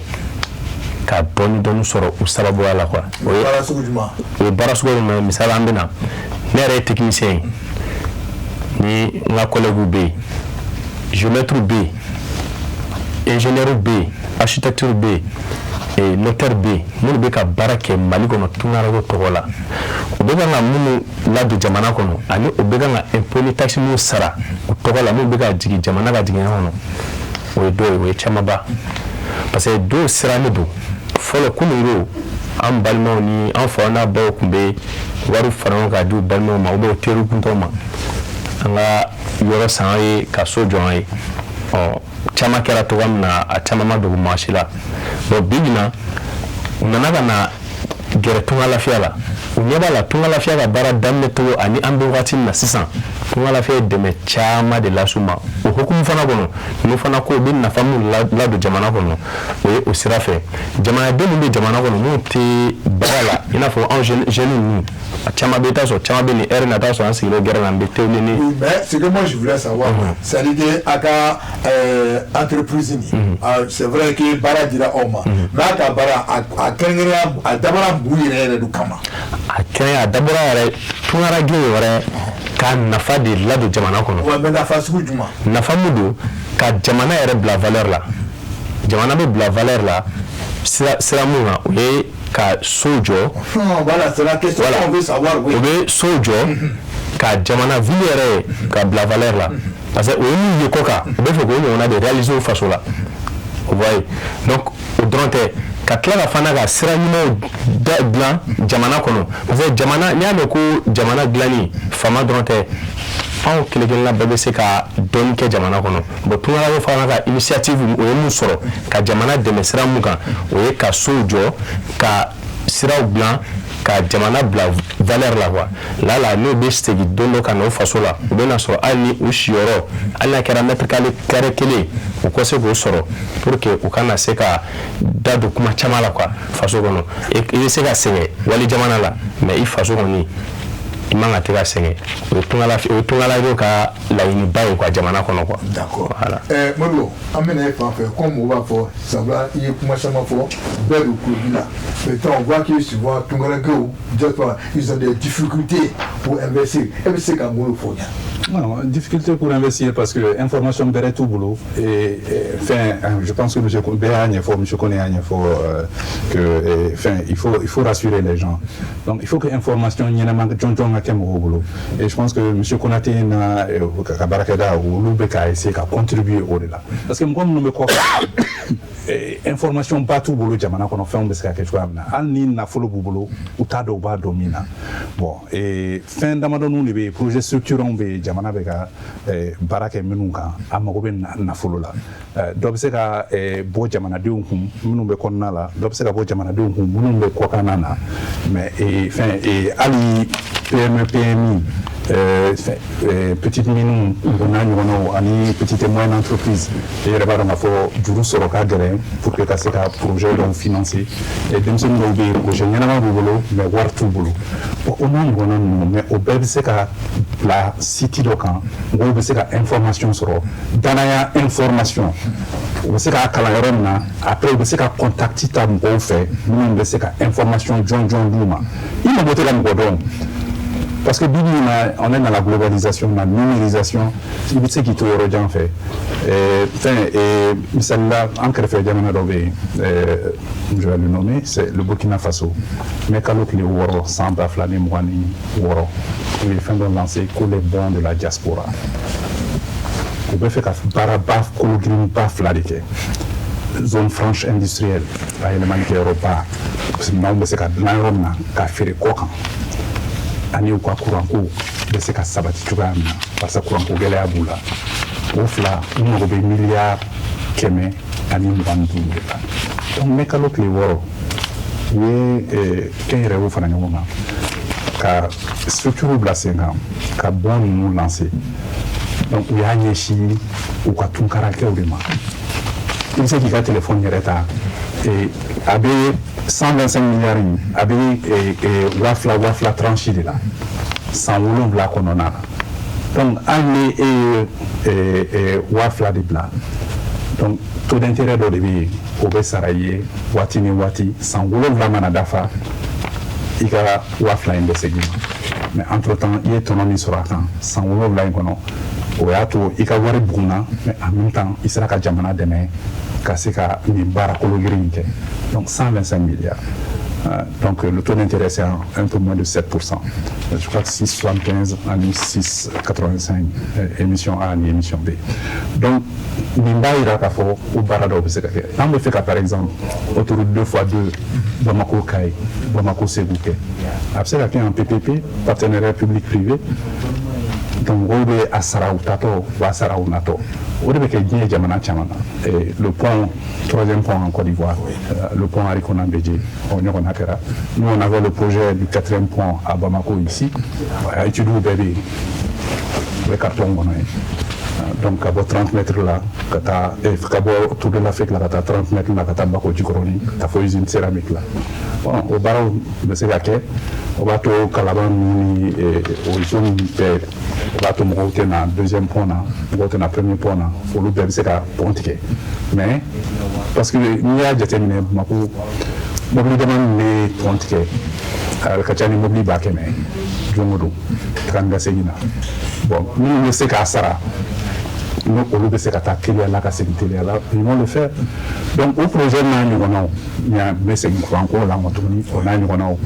Speaker 5: ka dɔɔni dɔɔni sɔrɔ u sababuya la quoi. O ye
Speaker 1: Baara sugu jumɛn?
Speaker 5: O ye baara sugu jumɛn ye? Misali, an bɛ na, ne yɛrɛ ye technicien ye, ni n ka collègues bɛ yen, géomètre bɛ yen, ingénieur bɛ yen, architecte bɛ yen, notaire bɛ yen, minnu bɛ ka baara kɛ Mali kɔnɔ tunkarako tɔgɔ la. U bɛ kan ka minnu ladon jamana kɔnɔ, ani u bɛ kan ka impôt ni taxe minnu sara u tɔgɔ la, minnu bɛ ka jigin jamana ka jiginɛ kɔnɔ, o ye dɔw ye, o ye camanba. Parce que dɔw sirannen don fɔlɔ. Kunun ko an balimaw ni an faw n'a baw tun bɛ wari fara ɲɔgɔn kan di u balimaw ma ou bien u teriw kuntɔw ma, an ka yɔrɔ san an ye, ka so jɔ an ye. Ɔ, caman kɛra cogoya min na, a caman ma dogo maa si la. Bon, bi bi in na, u nana ka na gɛrɛ Tunga Lafiya la. U ɲɛ b'a la, Tunga Lafiya ka baara daminɛ cogo ani an bɛ wagati min na sisan, Tunga Lafiya ye dɛmɛ caman de las'u ma. O hukumu fana kɔnɔ, ninnu fana ko u bɛ nafa min ladon jamana kɔnɔ, o ye o sira fɛ. Jamanaden minnu bɛ jamana kɔnɔ, minnu tɛ baara la, i n'a fɔ anw jeunes ninnu, a caman bɛ, i t'a sɔrɔ caman bɛ nin heure in na, i t'a sɔrɔ an sigilen gɛrɛn na, an bɛ thé ni.
Speaker 1: Oui, mais ce que moi je voulais savoir, c'est-à-dire que a ka entreprise nin, ah, c'est vrai que baara dira aw ma, mais a ka baara, a kɛrɛnkɛrɛnya, a dabɔra mun yɛrɛ yɛrɛ de kama?
Speaker 5: A kɛrɛn, a dabɔra yɛrɛ tunkarankew yɛrɛ ka nafa de ladon jamana kɔnɔ.
Speaker 1: Ouais, mais nafa sugu jumɛn?
Speaker 5: Nafa mun don? Ka jamana yɛrɛ bila valeur la. Jamana bɛ bila valeur la sira mun kan, o ye ka so jɔ.
Speaker 1: Voilà, c'est la question qu'on veut savoir, oui.
Speaker 5: O bɛ so jɔ ka jamana ville yɛrɛ ka bila valeur la, parce que o ye min ye kɔ kan, o bɛ fɛ k'o ɲɔgɔnna de réaliser o faso la. Vous voyez? Donc o dɔrɔn tɛ, ka tila ka fana ka sira ɲumanw dilan jamana kɔnɔ, parce que jamana, n'i y'a mɛn ko jamana dilanni, faama dɔrɔn tɛ. Anw kelen kelenna bɛɛ bɛ se ka dɔɔni kɛ jamana kɔnɔ. Bon, tungarankew fana ka initiative, o ye mun sɔrɔ ka jamana dɛmɛ sira mun kan, o ye ka sow jɔ, ka siraw dilan, ka jamana bila valeur la quoi. La n'u bɛ segin don dɔ ka na u faso la, u bɛ na sɔrɔ hali ni u siyɔrɔ, hali n'a kɛra mètre carré kelen, u ka se k'o sɔrɔ pour que u kana se ka da don kuma caman la quoi. Faso kɔnɔ, i bɛ se ka sɛgɛn wali jamana la, mais i faso kɔni, i man ka tɛ ka sɛgɛn. O ye tungarankew ka laɲiniba ye quoi, jamana kɔnɔ quoi.
Speaker 1: D'accord.
Speaker 5: Voilà.
Speaker 1: Modibo, an bɛna e fan fɛ. Comme mɔgɔw b'a fɔ, sabula i ye kuma caman fɔ, bɛɛ de tulo b'i la. Maintenant, on voit que souvent tungarankew, diaspora, ils ont des difficultés pour investir. E bɛ se ka mun de fɔ o ɲɛna?
Speaker 2: Non, difficulté pour investir parce que information bɛrɛ t'u bolo et enfin, je pense que monsieur bɛɛ y'a ɲɛfɔ, monsieur Kone y'a ɲɛfɔ que et, enfin, il faut rassurer les gens. Donc il faut que information ɲɛnama jɔnjɔn ka kɛ mɔgɔw bolo et je pense que monsieur Konate n'a ka baarakɛda, olu bɛ ka essayer ka contribuer o de la, parce que mɔgɔ minnu bɛ kɔfɛ, information ba t'u bolo jamana kɔnɔ, fɛnw bɛ se ka kɛ cogoya min na. Hali ni nafolo b'u bolo, u t'a dɔn u b'a dɔn min na. Bon, fɛn damadɔninw de bɛ yen, projet structurants bɛ yen, jamana bɛ ka baara kɛ minnu kan, a mago bɛ nafolo la. Dɔ bɛ se ka bɔ jamanadenw kun minnu bɛ kɔnɔna la, dɔ bɛ se ka bɔ jamanadenw kun minnu bɛ kɔkanna na. Mais fɛn, hali PME, PMI, petite mine o n'a ɲɔgɔnnaw ani petite et moyenne entreprise, e yɛrɛ b'a dɔn k'a fɔ juru sɔrɔ ka gɛlɛn pour que ka se ka projet dɔw financer. Denmisɛnnin dɔw bɛ yen, projet ɲɛnama b'u bolo, mais wari t'u bolo. Bon, o n'a ɲɔgɔnna ninnu, mais o bɛɛ bɛ se ka bila site dɔ kan, mɔgɔw bɛ se ka information sɔrɔ, danaya information, u bɛ se k'a kalan yɔrɔ min na. Après, u bɛ se ka contact ta mɔgɔw fɛ minnu bɛ se ka information jɔnjɔn d'u ma. I mago tɛ ka mɔgɔ dɔn, parce que bi bi in na, on est dans la globalisation, la numérisation, i bɛ se k'i to yɔrɔ jan fɛ. Fɛn, misali la, an kɛrɛfɛ jamana dɔ bɛ yen, je vais le nommer, c'est le Burkina Faso. Mai kalo tile 6 san 2026, u ye fɛn dɔ lancé ko les bons de la diaspora. U bɛ fɛ ka baaraba kologirinba fila de kɛ: zone franche industrielle, bayɛlɛmali kɛyɔrɔba, minɛnw bɛ se ka dilan yɔrɔ min na ka feere kɔ kan, ani u ka kuranko bɛ se ka sabati cogoya min na, parce que kuranko gɛlɛya b'u la. O fila, u mago bɛ miliyari 125 de la. Donc mai kalo tile 6, u ye kɛnyɛrɛyew fara ɲɔgɔn kan ka structure bila sen kan ka bon ninnu lancer. Donc u y'a ɲɛsin u ka tunkarakɛw de ma. I bɛ se k'i ka téléphone yɛrɛ ta, a bɛ 125 milliards in, a bɛ 2000 2000 tranche de la san 7 kɔnɔna na. Donc hali ni e ye 2000 de bila, donc taux d'intérêt dɔ de bɛ yen, o bɛ sara i ye waati ni waati. San 7 mana dafa, i ka 2000 in bɛ segin ma. Mais entre temps, i ye tɔnɔ min sɔrɔ a kan san 7 in kɔnɔ, o y'a to i ka wari bugunna, mais en même temps, i sera ka jamana dɛmɛ ka se ka nin baara kologirin in kɛ. Donc 125 milliards. Donc le taux d'intérêt, c'est un peu moins de 7%. Je crois que 6,75 ani 6,85, émission A ni émission B. Donc nin b'a yira k'a fɔ ko baara dɔw bɛ se ka kɛ. N'an bɛ fɛ ka, par exemple, autoroute 2 fois 2 Bamako Kayi, Bamako Segu kɛ, a bɛ se ka kɛ en PPP, partenariat public privé. Donc mɔgɔw bɛ a sara u tatɔ, u b'a sara u natɔ. O de bɛ kɛ diɲɛ jamana caman na. Le pont, troisième pont en Côte d'Ivoire, le pont Henri Konan Bédié, o ɲɔgɔnna kɛra. Nous, on avait le projet du quatrième pont à Bamako ici. Études bɛɛ bɛ yen, u bɛ carton kɔnɔ yen. Donc ka bɔ 30 mètres la ka taa, ka bɔ Tour de l'Afrique la ka taa 30 mètres la ka taa Bako Jikɔrɔni, ka taa fo usine céramique la. Bon, o baaraw bɛ se ka kɛ. O b'a to Kalaban ninnu ni o zone bɛɛ, o b'a to mɔgɔw tɛ na deuxième pont na, mɔgɔw tɛ na premier pont na, olu bɛɛ bɛ se ka pont tigɛ. Mais parce que n'i y'a jateminɛ, Bamako mobili dama min bɛ pont tigɛ, a ka ca ni mobili 100 000 don o don taga ni ka segin na. Bon, minnu bɛ se k'a sara, n'o olu bɛ se ka taa teliya la ka segin teliya la, ils vont le faire. Donc o projet n'a ɲɔgɔnnaw, n bɛ segin courant ko la nkɔ tuguni, o n'a ɲɔgɔnnaw,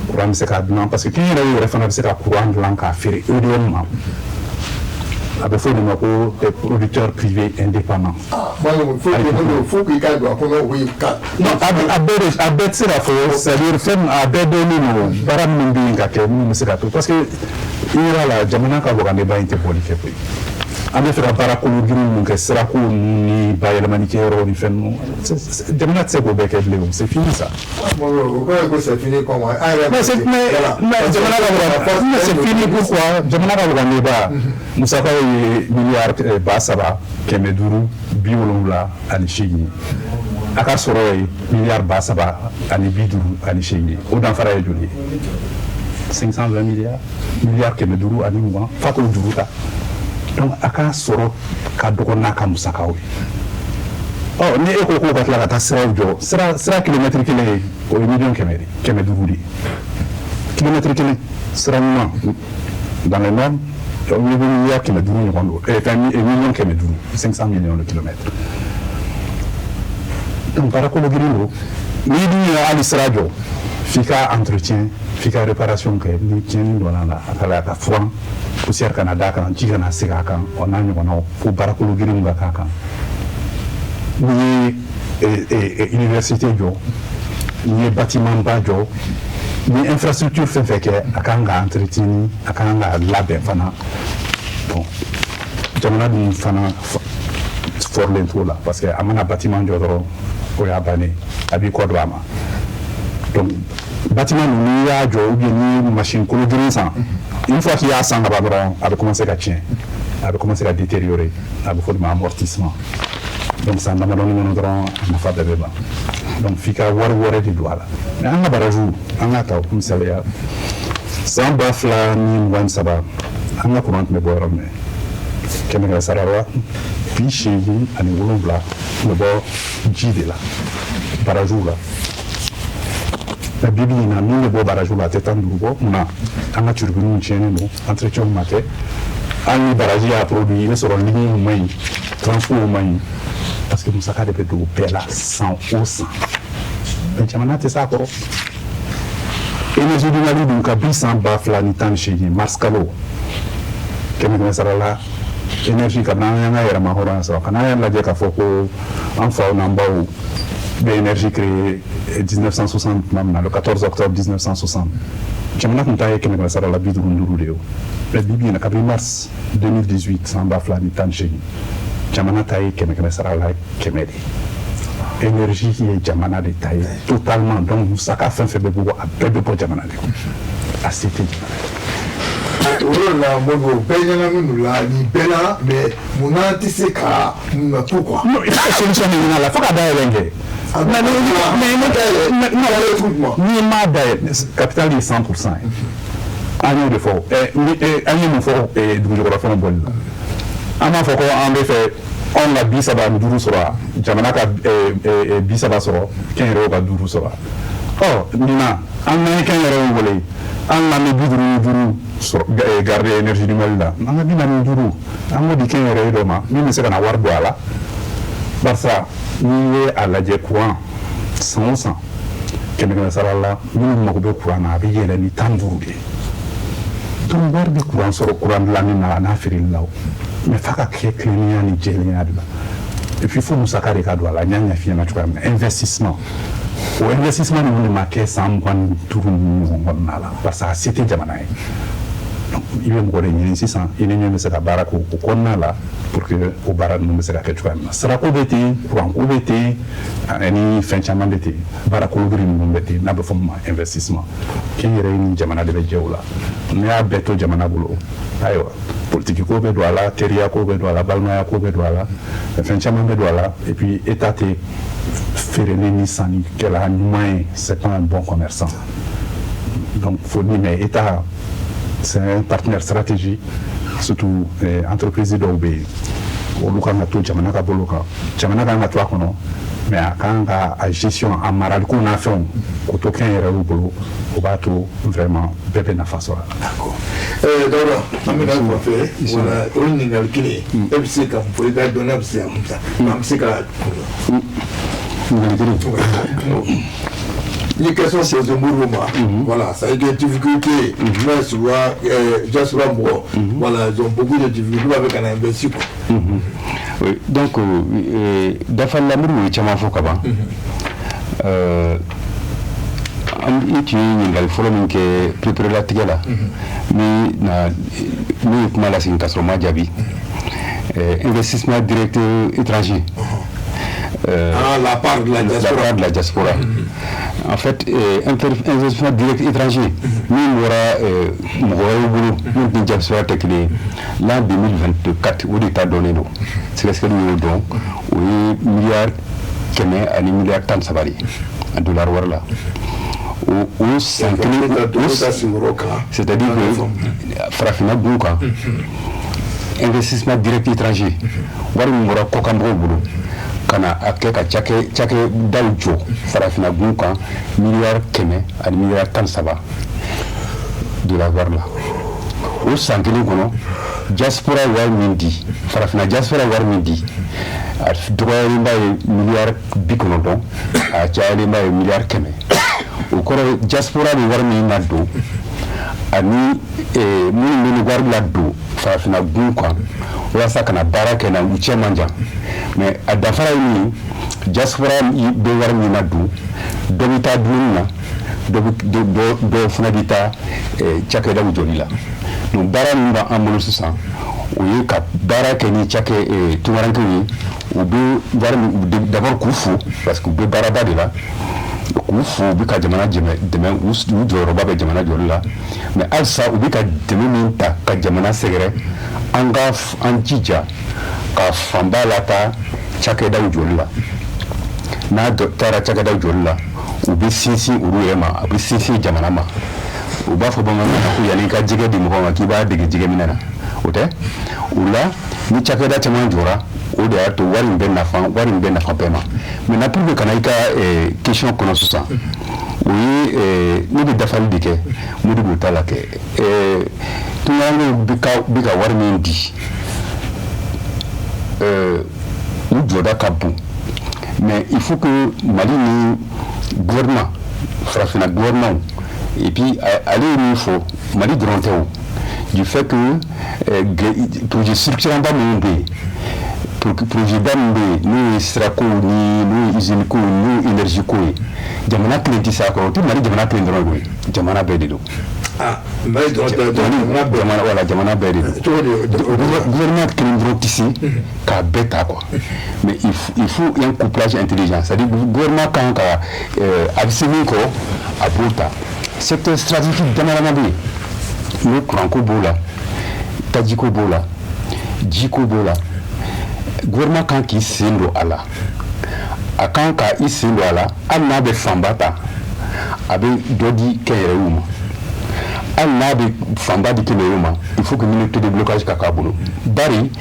Speaker 2: courant bɛ se ka dilan, parce que kɛnyɛrɛye yɛrɛ fana bɛ se ka courant dilan k'a feere EDM ma. A bɛ fɔ o de ma ko des producteurs privés indépendants.
Speaker 1: Fo k'i ka don a kɔnɔ, o ye ka.
Speaker 2: Non, a bɛɛ de, a bɛɛ tɛ se ka fɔ, c'est à dire fɛn, a bɛɛ dɔnnen don, baara minnu bɛ yen ka kɛ, minnu bɛ se ka to, parce que I yɛrɛ la, jamana ka wagandeba in tɛ bɔli kɛ koyi. An bɛ fɛ ka baara kolo girin minnu kɛ, sirako ninnu ni bayɛlɛmani kɛyɔrɔw ni fɛn ninnu, jamana tɛ se k'o bɛɛ kɛ bilen o, c'est fini ça.
Speaker 1: O kɔrɔ ye ko c'est fini comme an yɛrɛ.
Speaker 2: Mais c'est mais jamana ka waga, mais c'est fini pourquoi? Jamana ka wagandeba musakaw ye miliyari 3578 ye, a ka sɔrɔ ye miliyari 3058 ye. O danfara ye joli ye? 520 milliards, miliyari 520, f'a k'o juru ta. Donc a ka sɔrɔ ka dɔgɔ n'a ka musakaw ye. Ɔ, ni e ko k'o ka tila ka taa siraw jɔ, sira kilomɛtiri kelen ye, o ye miliyɔn 100 de, 500 de ye kilomɛtiri kelen. Sira ɲuman dans les normes, o ye miliyari 500 ɲɔgɔn don, fɛn miliyɔn 500, 500 millions de kilomètres. Donc baara kolo girin don. N'i dun ye hali sira jɔ, f'i ka entretien, f'i ka réparation kɛ. Ni tiɲɛni donna la, a ka la ka furan, poussière kana d'a kan, ji kana segin a kan, o n'a ɲɔgɔnnaw, fo baara kolo girinw ka k'a kan. N'i ye université jɔ, n'i ye bâtiment ba jɔ, ni infrastructure fɛn fɛn kɛ, a kan ka entretenir, a kan ka labɛn fana. Bon, jamana dun fana fɔrilen t'o la, parce que a mana bâtiment jɔ dɔrɔn, o y'a bannen, a b'i kɔ don a ma. Donc bâtiment ninnu, n'i y'a jɔ ou bien n'i ye machine kolo girin san, une fois qu'il y'a san ka ban dɔrɔn, a bɛ commencer ka tiɲɛ, a bɛ commencer ka détériorer, a bɛ fɔ o de ma amortissement. Donc san damadɔni kɔnɔ dɔrɔn, a nafa bɛɛ bɛ ban. Donc f'i ka wari wɛrɛ de don a la. Mais an ka barrage, an ka ta misaliya, san 2023, an ka courant tun bɛ bɔ yɔrɔ min, kɛmɛ kɛmɛ sara la, 87 tun bɛ bɔ ji de la, barrage la. Mais bi bi in na, min bɛ bɔ barrage la, a tɛ 15 bɔ. Munna? An ka turbines tiɲɛnen don, entretien ma kɛ. Hali ni barrage y'a produit, i bɛ sɔrɔ ligne ma ɲi, transport ma ɲi, parce que musaka de bɛ don o bɛɛ la san o san. Mais jamana tɛ s'a kɔrɔ. Énergie du Mali dun, kabi san 2018 mars kalo, kɛmɛ kɛmɛ sara la, énergie, kabini an y'an ka yɛrɛma hɔrɔnya sɔrɔ, ka n'an y'a lajɛ k'a fɔ ko an faw n'an baw bɛ énergie créée 1960 tuma min na, le 14 octobre 1960, jamana tun ta ye kɛmɛ kɛmɛ sara la 55 de ye o. Mais bi bi in na, kabini mars 2018, san 2018, jamana ta ye kɛmɛ kɛmɛ sara la 100 de ye. Énergie ye jamana de ta ye totalement. Donc musaka fɛn fɛn bɛ bɔ, a bɛɛ bɛ bɔ jamana de kɔnɔ, a se tɛ jamana ye.
Speaker 1: O yɔrɔ la, Modibo, bɛɛ ɲagaminen don la nin bɛɛ la, mais munna an tɛ se ka mun na to quoi?
Speaker 2: Non, il faut solution de ɲini a la fo ka dayɛlɛ kɛ. Mais n'i m'a dayɛlɛ, capital ye 100% ye. An y'o de fɔ. An ye mun fɔ dugujukɔrɔfɛnw bɔli la? An b'a fɔ ko an bɛ fɛ anw ka 35 sɔrɔ, jamana ka 30 sɔrɔ, kɛnyɛrɛyew ka 5 sɔrɔ. Ɔ, nin na, an n'an ye kɛnyɛrɛyew wele, an n'an bɛ 55 sɔrɔ garder Énergie du Mali la, an ka 45, an k'o di kɛnyɛrɛye dɔ ma min bɛ se ka na wari don a la. Barisa n'i ye a lajɛ, courant san o san, kɛmɛ kɛmɛ sara la, minnu mago bɛ courant na, a bɛ yɛlɛ ni 15 de ye. Donc wari bɛ courant sɔrɔ courant dilanni na, a n'a feereli la o, mais f'a ka kɛ tilennenya ni jɛlenya de la. Et puis fo musaka de ka don a la. N y'a ɲɛf'i ɲɛna cogoya min na, investissement, o investissement ninnu de ma kɛ san 25 ninnu ɲɔgɔn kɔnɔna la, parce que a se tɛ jamana ye. Donc i bɛ mɔgɔ de ɲini sisan, i ni min bɛ se ka baara kɛ o kɔnɔna la, pour que o baara ninnu bɛ se ka kɛ cogoya min na. Sirako bɛ ten, kuranko bɛ ten, ani fɛn caman bɛ ten, baara kologiri ninnu bɛ ten, n'a bɛ fɔ min ma investissement. Kɛnyɛrɛye ni jamana de bɛ jɛ o la. N'i y'a bɛɛ to jamana bolo, ayiwa, politiki ko bɛ don a la, teriya ko bɛ don a la, balimaya ko bɛ don a la, fɛn caman bɛ don a la. Et puis état tɛ feereli ni sannikɛla ɲuman ye, c'est pas un bon commerçant. Donc faut ni, mais état, c'est un partenaire stratégique, surtout entreprise dɔw bɛ yen, olu kan ka to jamana ka bolo kan, jamana kan ka to a kɔnɔ, mais a kan ka a gestion, a maraliko n'a fɛnw, k'o to kɛnyɛrɛyew bolo. O b'a to vraiment bɛɛ bɛ nafa sɔrɔ a la.
Speaker 1: D'accord. Dawuda, an bɛna fan fɛ, voilà, o ɲininkali kelen, e bɛ se ka mun fɔ? I ka dɔnniya bɛ se ka mun ta, an bɛ se ka
Speaker 3: Ɲininkali kelen.
Speaker 1: Ni question posée Modibo ma, voilà, ça a été difficulté, mais souvent, diaspora mɔgɔ, voilà, ils ont beaucoup de difficultés, b'a fɛ ka na investir quoi.
Speaker 3: Oui, donc dafali la, Modibo ye caman fɔ ka ban. I tun ye ɲininkali fɔlɔ min kɛ pereperelatigɛ la, ni na ne ye kuma lasegin ka sɔrɔ ma jaabi, investissement direct étranger.
Speaker 1: Ah, la part de la diaspora.
Speaker 3: La part de la diaspora. En fait, investissement direct étranger, min bɔra mɔgɔ wɛrɛw bolo min ni diaspora tɛ kelen ye, l'an 2024, o de ta dɔnnen don, sɛgɛsɛgɛli y'o dɔn, o ye 113 miliyari de ye en dollar wari la. O san kelen, c'est-à-dire que farafinna gun kan, investissement direct étranger, wari min bɔra kɔkanmɔgɔw bolo ka na a kɛ ka cakɛdaw jɔ farafinna gun kan, 113 miliyari dollar wari la. O san kelen kɔnɔ, diaspora wari min di, farafinna diaspora wari min di, a dɔgɔyalenba ye 90 miliyari, a cayalenba ye 100 miliyari. O kɔrɔ, diaspora bɛ wari min ladon ani minnu bɛ wari ladon farafinna gun kan walasa ka na baara kɛ na, u cɛ man jan. Mais a danfara ye min ye, diaspora bɛ wari min ladon, dɔ bɛ taa dumuni na, dɔ fana bɛ taa cakɛdaw jɔli la. Donc baara min b'an bolo sisan, o ye ka baara kɛ ni cakɛ tunkarankew ye. U bɛ wari min, d'abord k'u fo, parce que u bɛ baaraba de la, k'u fo, u bɛ ka jamana dɛmɛ, u jɔyɔrɔba bɛ jamana jɔli la. Mais halisa u bɛ ka dɛmɛ min ta ka jamana sɛgɛrɛ, an ka an jija ka fanba lataa cakɛdaw jɔli la. N'a taara cakɛdaw jɔli la, u bɛ sinsin olu yɛrɛ ma, a bɛ sinsin jamana ma. U b'a fɔ bamanankan na ko yanni i ka jɛgɛ di mɔgɔ ma, k'i b'a dege jɛgɛ minɛ na, o tɛ. O la, ni cakɛda caman jɔra, o de y'a to wari in bɛ nafa, wari in bɛ nafa bɛɛ ma. Maintenant, pour que ka na i ka question kɔnɔ sisan, o ye ne bɛ dafali de kɛ, Modibo t'a la kɛ. Tunkarankew bɛ ka wari min di, u jɔda ka bon, mais il faut que Mali ni gouvernement, farafinna gouvernement, et puis ale ye min fɔ, Mali dɔrɔn tɛ, o du fait que projet structurant ba minnu bɛ yen, projet ba min bɛ yen, n'o ye sirako ni n'o ye usine ko, n'o ye énergie ko ye, jamana kelen tɛ se a kɔrɔ. O tɛ Mali jamana kelen dɔrɔn ye, jamana bɛɛ de don.
Speaker 1: Ah, Mali dɔrɔn tɛ, jamana bɛɛ.
Speaker 3: Jamana, voilà, jamana bɛɛ de don.
Speaker 1: Cogo di?
Speaker 3: Gouvernement kelen dɔrɔn tɛ se k'a bɛɛ ta, quoi. Mais il faut un couplage intelligent, c'est-à-dire gouvernement kan ka a bɛ se min kɔrɔ, a b'o ta. Secteur stratégique dama dama bɛ yen, n'o kuranko b'o la, tajiko b'o la, jiko b'o la, gouvernement kan k'i sen don a la. A kan ka i sen don a la, hali n'a bɛ fanba ta, a bɛ dɔ di kɛnyɛrɛyew ma. Hali n'a bɛ fanba di kɛnyɛrɛyew ma, il faut que minute de blocage ka k'a bolo. Bari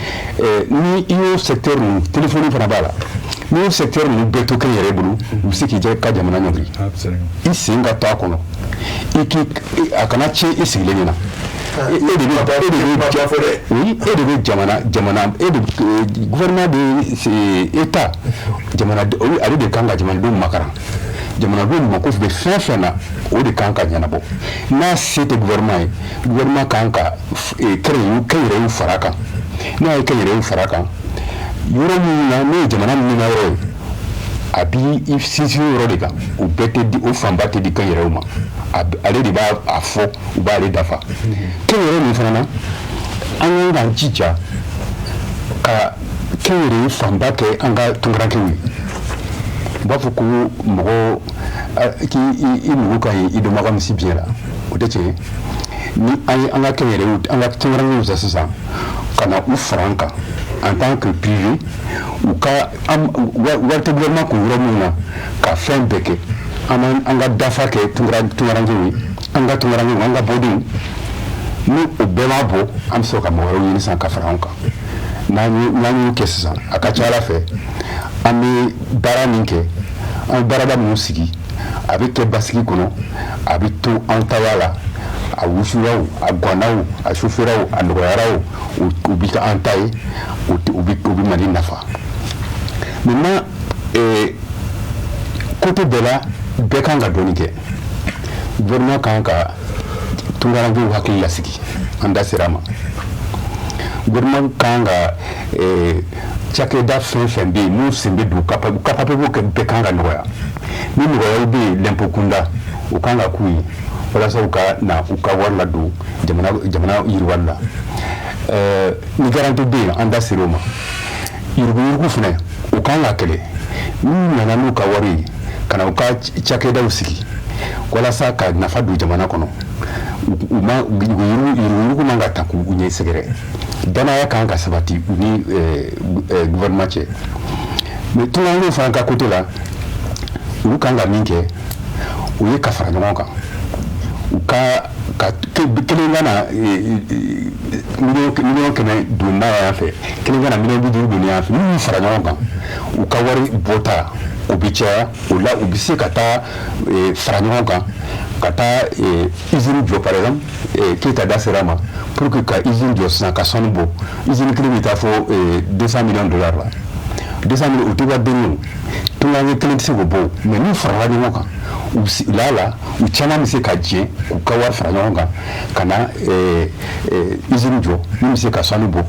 Speaker 3: ni i y'o secteur ninnu, téléphone fana b'a la, n'i y'o secteur ninnu bɛɛ to kɛnyɛrɛ bolo, u bɛ se k'i ka jamana ɲɔngiri. I sen ka to a kɔnɔ, i k'i a kana tiɲɛ i sigilen ɲɛna. E de bɛ, oui, e de bɛ jamana, e de gouvernement de état, jamana, ale de kan ka jamanadenw makaran. Jamanadenw mako bɛ fɛn fɛn na, o de kan ka ɲɛnabɔ. N'a se tɛ gouvernement ye, gouvernement kan ka kɛnyɛrɛyew fara kan. N'a ye kɛnyɛrɛyew fara kan, yɔrɔ minnu na, n'o ye jamana minnu na yɔrɔ ye, a b'i sinsin o yɔrɔ de kan. O bɛɛ tɛ di, o fanba tɛ di kɛnyɛrɛyew ma, ale de b'a a fɔ, u b'ale dafa. Kɛnyɛrɛye min fana na, an kan k'an jija ka kɛnyɛrɛye fanba kɛ an ka tunkarankew ye. U b'a fɔ ko mɔgɔ k'i i nugu ka ɲi i dɔnbaga misi biɲɛ la, o tɛ tiɲɛ ye. Ni an ye an ka kɛnyɛrɛyew, an ka tunkarankew ta sisan ka na u fara an kan en tant que privé, u ka wari tɛ gouvernement kun yɔrɔ min na ka fɛn bɛɛ kɛ, an an ka dafa kɛ tunkarankew ye, an ka tunkarankew, an ka bɔdenw. Ni o bɛɛ b'a bɔ, an bɛ sɔrɔ ka mɔgɔ wɛrɛw ɲini sisan ka fara anw kan. N'an y'o kɛ sisan, a ka ca Ala fɛ, an bɛ baara min kɛ, an bɛ baarada minnu sigi, a bɛ kɛ basigi kɔnɔ, a bɛ to an taya la. A wusura o, a ganna o, a sufɛra o, a nɔgɔyara o, o bɛ kɛ an ta ye, o bɛ Mali nafa. Maintenant, côté bɛɛ la, bɛɛ kan ka dɔɔnin kɛ. Gouvernement kan ka tunkarankew hakili lasigi, an da sera a ma. Gouvernement kan ka cakɛda fɛn fɛn bɛ yen n'u sen bɛ don, capable kɛ, bɛɛ kan ka nɔgɔya. Ni nɔgɔyaw bɛ yen l'impôt kunda, O kan ka k'u ye walasa u ka na u ka wari ladon jamana yiriwali la. Ni garantie bɛ yen, an da ser'o ma. Yuruguyurugu fana, o kan ka kɛlɛ. N'u nana n'u ka wari ye ka na u ka cakɛdaw sigi walasa ka nafa don jamana kɔnɔ, u ma yuruguyurugu man ka ta k'u ɲɛ sɛgɛrɛ. Danaya kan ka sabati u ni gouvernement cɛ. Mais tungarankew fana ka côté la, olu kan ka min kɛ, o ye ka fara ɲɔgɔn kan, u ka kelen ka na 100 000 000 don n'a yan fɛ, kelen ka na 50 000 000 don yan fɛ. N'u y'u fara ɲɔgɔn kan, u ka wari bɔta o bɛ caya. O la, u bɛ se ka taa fara ɲɔgɔn kan ka taa usine jɔ. Par exemple, Keyita da sera a ma, pour que ka usine jɔ sisan ka sanu bɔ, usine kelen bɛ taa fɔ 200 millions de dollars la. 200 millions, o tɛ wari den ye. O tungaranke kelen tɛ se k'o bɔ. Mais n'u farala ɲɔgɔn kan, u la la u caman bɛ se ka jɛ k'u ka wari fara ɲɔgɔn kan ka na usine jɔ min bɛ se ka sanu bɔ.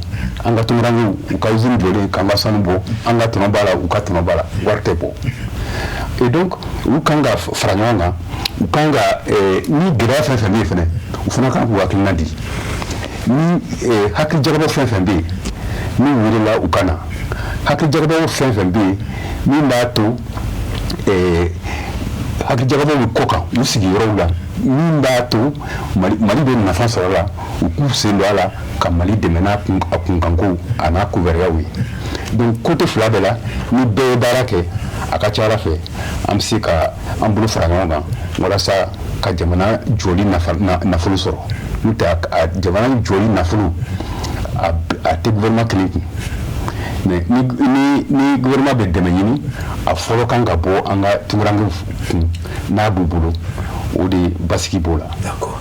Speaker 3: An ka tungarankew, u ka usine jɔlen k'an ka sanu bɔ, an ka tɔnɔ b'a la, u ka tɔnɔ b'a la, wari tɛ bɔ. Et donc u kan ka fara ɲɔgɔn kan, u kan ka ni gɛlɛya fɛn fɛn bɛ yen fɛnɛ, u fana kan k'u hakilina di. Ni hakili jagabɔ fɛn fɛn bɛ yen, n'u welela, u ka na. Hakili jagabɔ fɛn fɛn bɛ yen min b'a to hakili jagabɔ bɛ kɔ kan u sigiyɔrɔw la, min b'a to Mali bɛ nafa sɔrɔ a la, u k'u sen don a la ka Mali dɛmɛ n'a a kunkanko a n'a kunwɛrɛyaw ye. Donc côté fila bɛɛ la, ni bɛɛ ye baara kɛ, a ka ca Ala fɛ, an bɛ se ka an bolo fara ɲɔgɔn kan walasa ka jamana jɔli nafa nafolo sɔrɔ. N'o tɛ, a jamana jɔli nafolo, a tɛ gouvernement kelen kun. Mais ni gouvernement bɛ dɛmɛ ɲini, a fɔlɔ kan ka bɔ an ka tungarankew kun. N'a b'u bolo, o de basigi b'o la,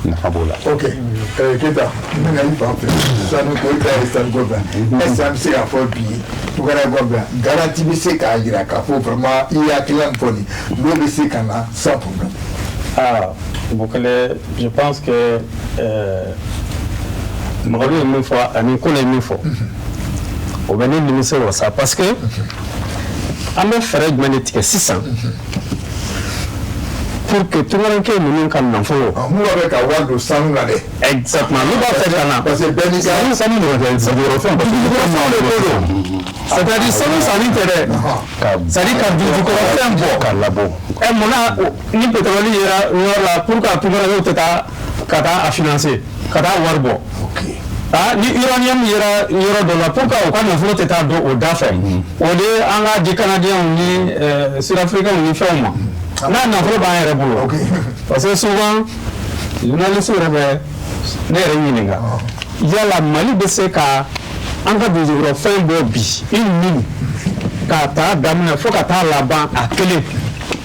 Speaker 3: nafa b'o la.
Speaker 1: Ok, Keyita, n bɛna i fan fɛ. Sanu ko, i ta ye sanu ko fɛ. Est ce que an bɛ se k'a fɔ bi, tungaranke bɛ garantie bɛ se k'a jira k'a fɔ vraiment i ye hakilina min fɔ nin, n'o bɛ se ka na sans problème?
Speaker 4: Ah, Bukele, je pense que Mamadu ye min fɔ ani Kone ye min fɔ, o bɛ ne nimisi wasa, parce que an bɛ fɛɛrɛ jumɛn de tigɛ sisan pour que tungaranke ninnu ka nafolo
Speaker 1: Mun b'a fɛ ka wari don sanu na dɛ?
Speaker 4: Exactement, n'u b'a fɛ ka na.
Speaker 1: Parce que bɛɛ n'i ka
Speaker 3: Sanu dɔrɔn tɛ, dugujukɔrɔfɛn, parce que
Speaker 4: Dugujukɔrɔfɛnw de ko don, c'est à dire sanu sanni tɛ dɛ, c'est à dire ka dugujukɔrɔfɛn bɔ
Speaker 3: ka labɔ.
Speaker 4: Ɛ, munna ni pétrole yera yɔrɔ la, pour que tungarankew tɛ taa ka taa a financer, ka taa wari bɔ? Ah, ni uranium yera yɔrɔ dɔ la, pour que u ka nafolo tɛ taa don o da fɛ, o de an k'a di Canadiens ni Sud-Africains ni fɛnw ma, n'a nafolo b'an yɛrɛ bolo. Parce que souvent, journaliste yɛrɛ bɛ ne yɛrɛ ɲininka: yala Mali bɛ se ka an ka dugujukɔrɔfɛn bɔ bi, une mine, k'a ta daminɛ fo ka taa laban, a kelen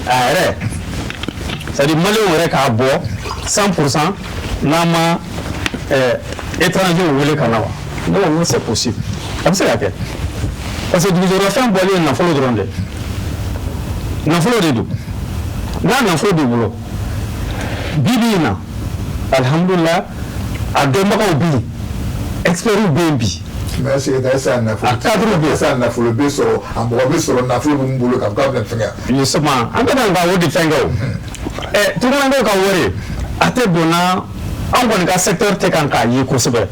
Speaker 4: a yɛrɛ, c'est à dire Maliyɛnw yɛrɛ k'a bɔ 100%, n'an ma étranger wele ka na wa? Ne ko n ko c'est possible, a bɛ se ka kɛ, parce que dugujukɔrɔfɛn bɔli ye nafolo dɔrɔn de, nafolo de don. N'a nafolo b'i bolo, bi bi in na, alihamudulila, a dɔnbagaw bɛ yen, experts bɛ yen bi.
Speaker 1: Mais est ce que est-ce que a nafolo
Speaker 4: A cadre bɛ yen.
Speaker 1: Est ce que a nafolo bɛ sɔrɔ, a mɔgɔ bɛ sɔrɔ nafolo min bolo k'a fɔ k'a bɛna fɛngɛ?
Speaker 4: Justement, an bɛ ka o de fɛn kɛ. O ɛ, tungarankew ka wari, a tɛ donna an kɔni ka secteur tɛ kan k'a ye kosɛbɛ,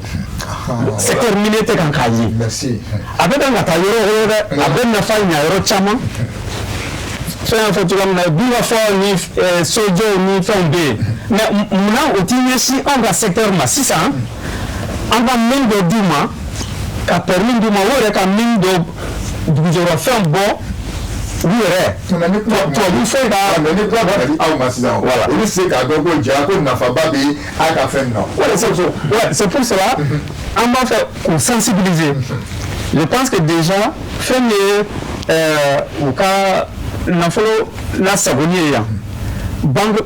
Speaker 4: secteur minier tɛ kan k'a ye.
Speaker 1: Merci.
Speaker 4: A bɛ kan ka taa yɔrɔ wɛrɛ dɛ, a bɛ nafa ɲa yɔrɔ caman. Fɛn y'a fɔ cogoya min na, du ka fɔ ni sojɔw ni fɛnw bɛ yen, mais munna o t'i ɲɛsin anw ka secteur ma sisan? An ka min dɔ d'u ma, ka permis d'u ma, o yɛrɛ ka min dɔ dugujukɔrɔfɛn bɔ u yɛrɛ.
Speaker 1: Mais ni kuma
Speaker 4: Tubabu foyi ka
Speaker 1: Mais ni kuma ka di aw ma sisan, olu tɛ se k'a dɔn ko ja ko nafaba bɛ a ka fɛn na.
Speaker 4: Ouais, c'est pour cela an b'a fɛ k'u sensibiliser. Je pense que déjà, fɛn min ye u ka nafolo lasagoli ye yan, banque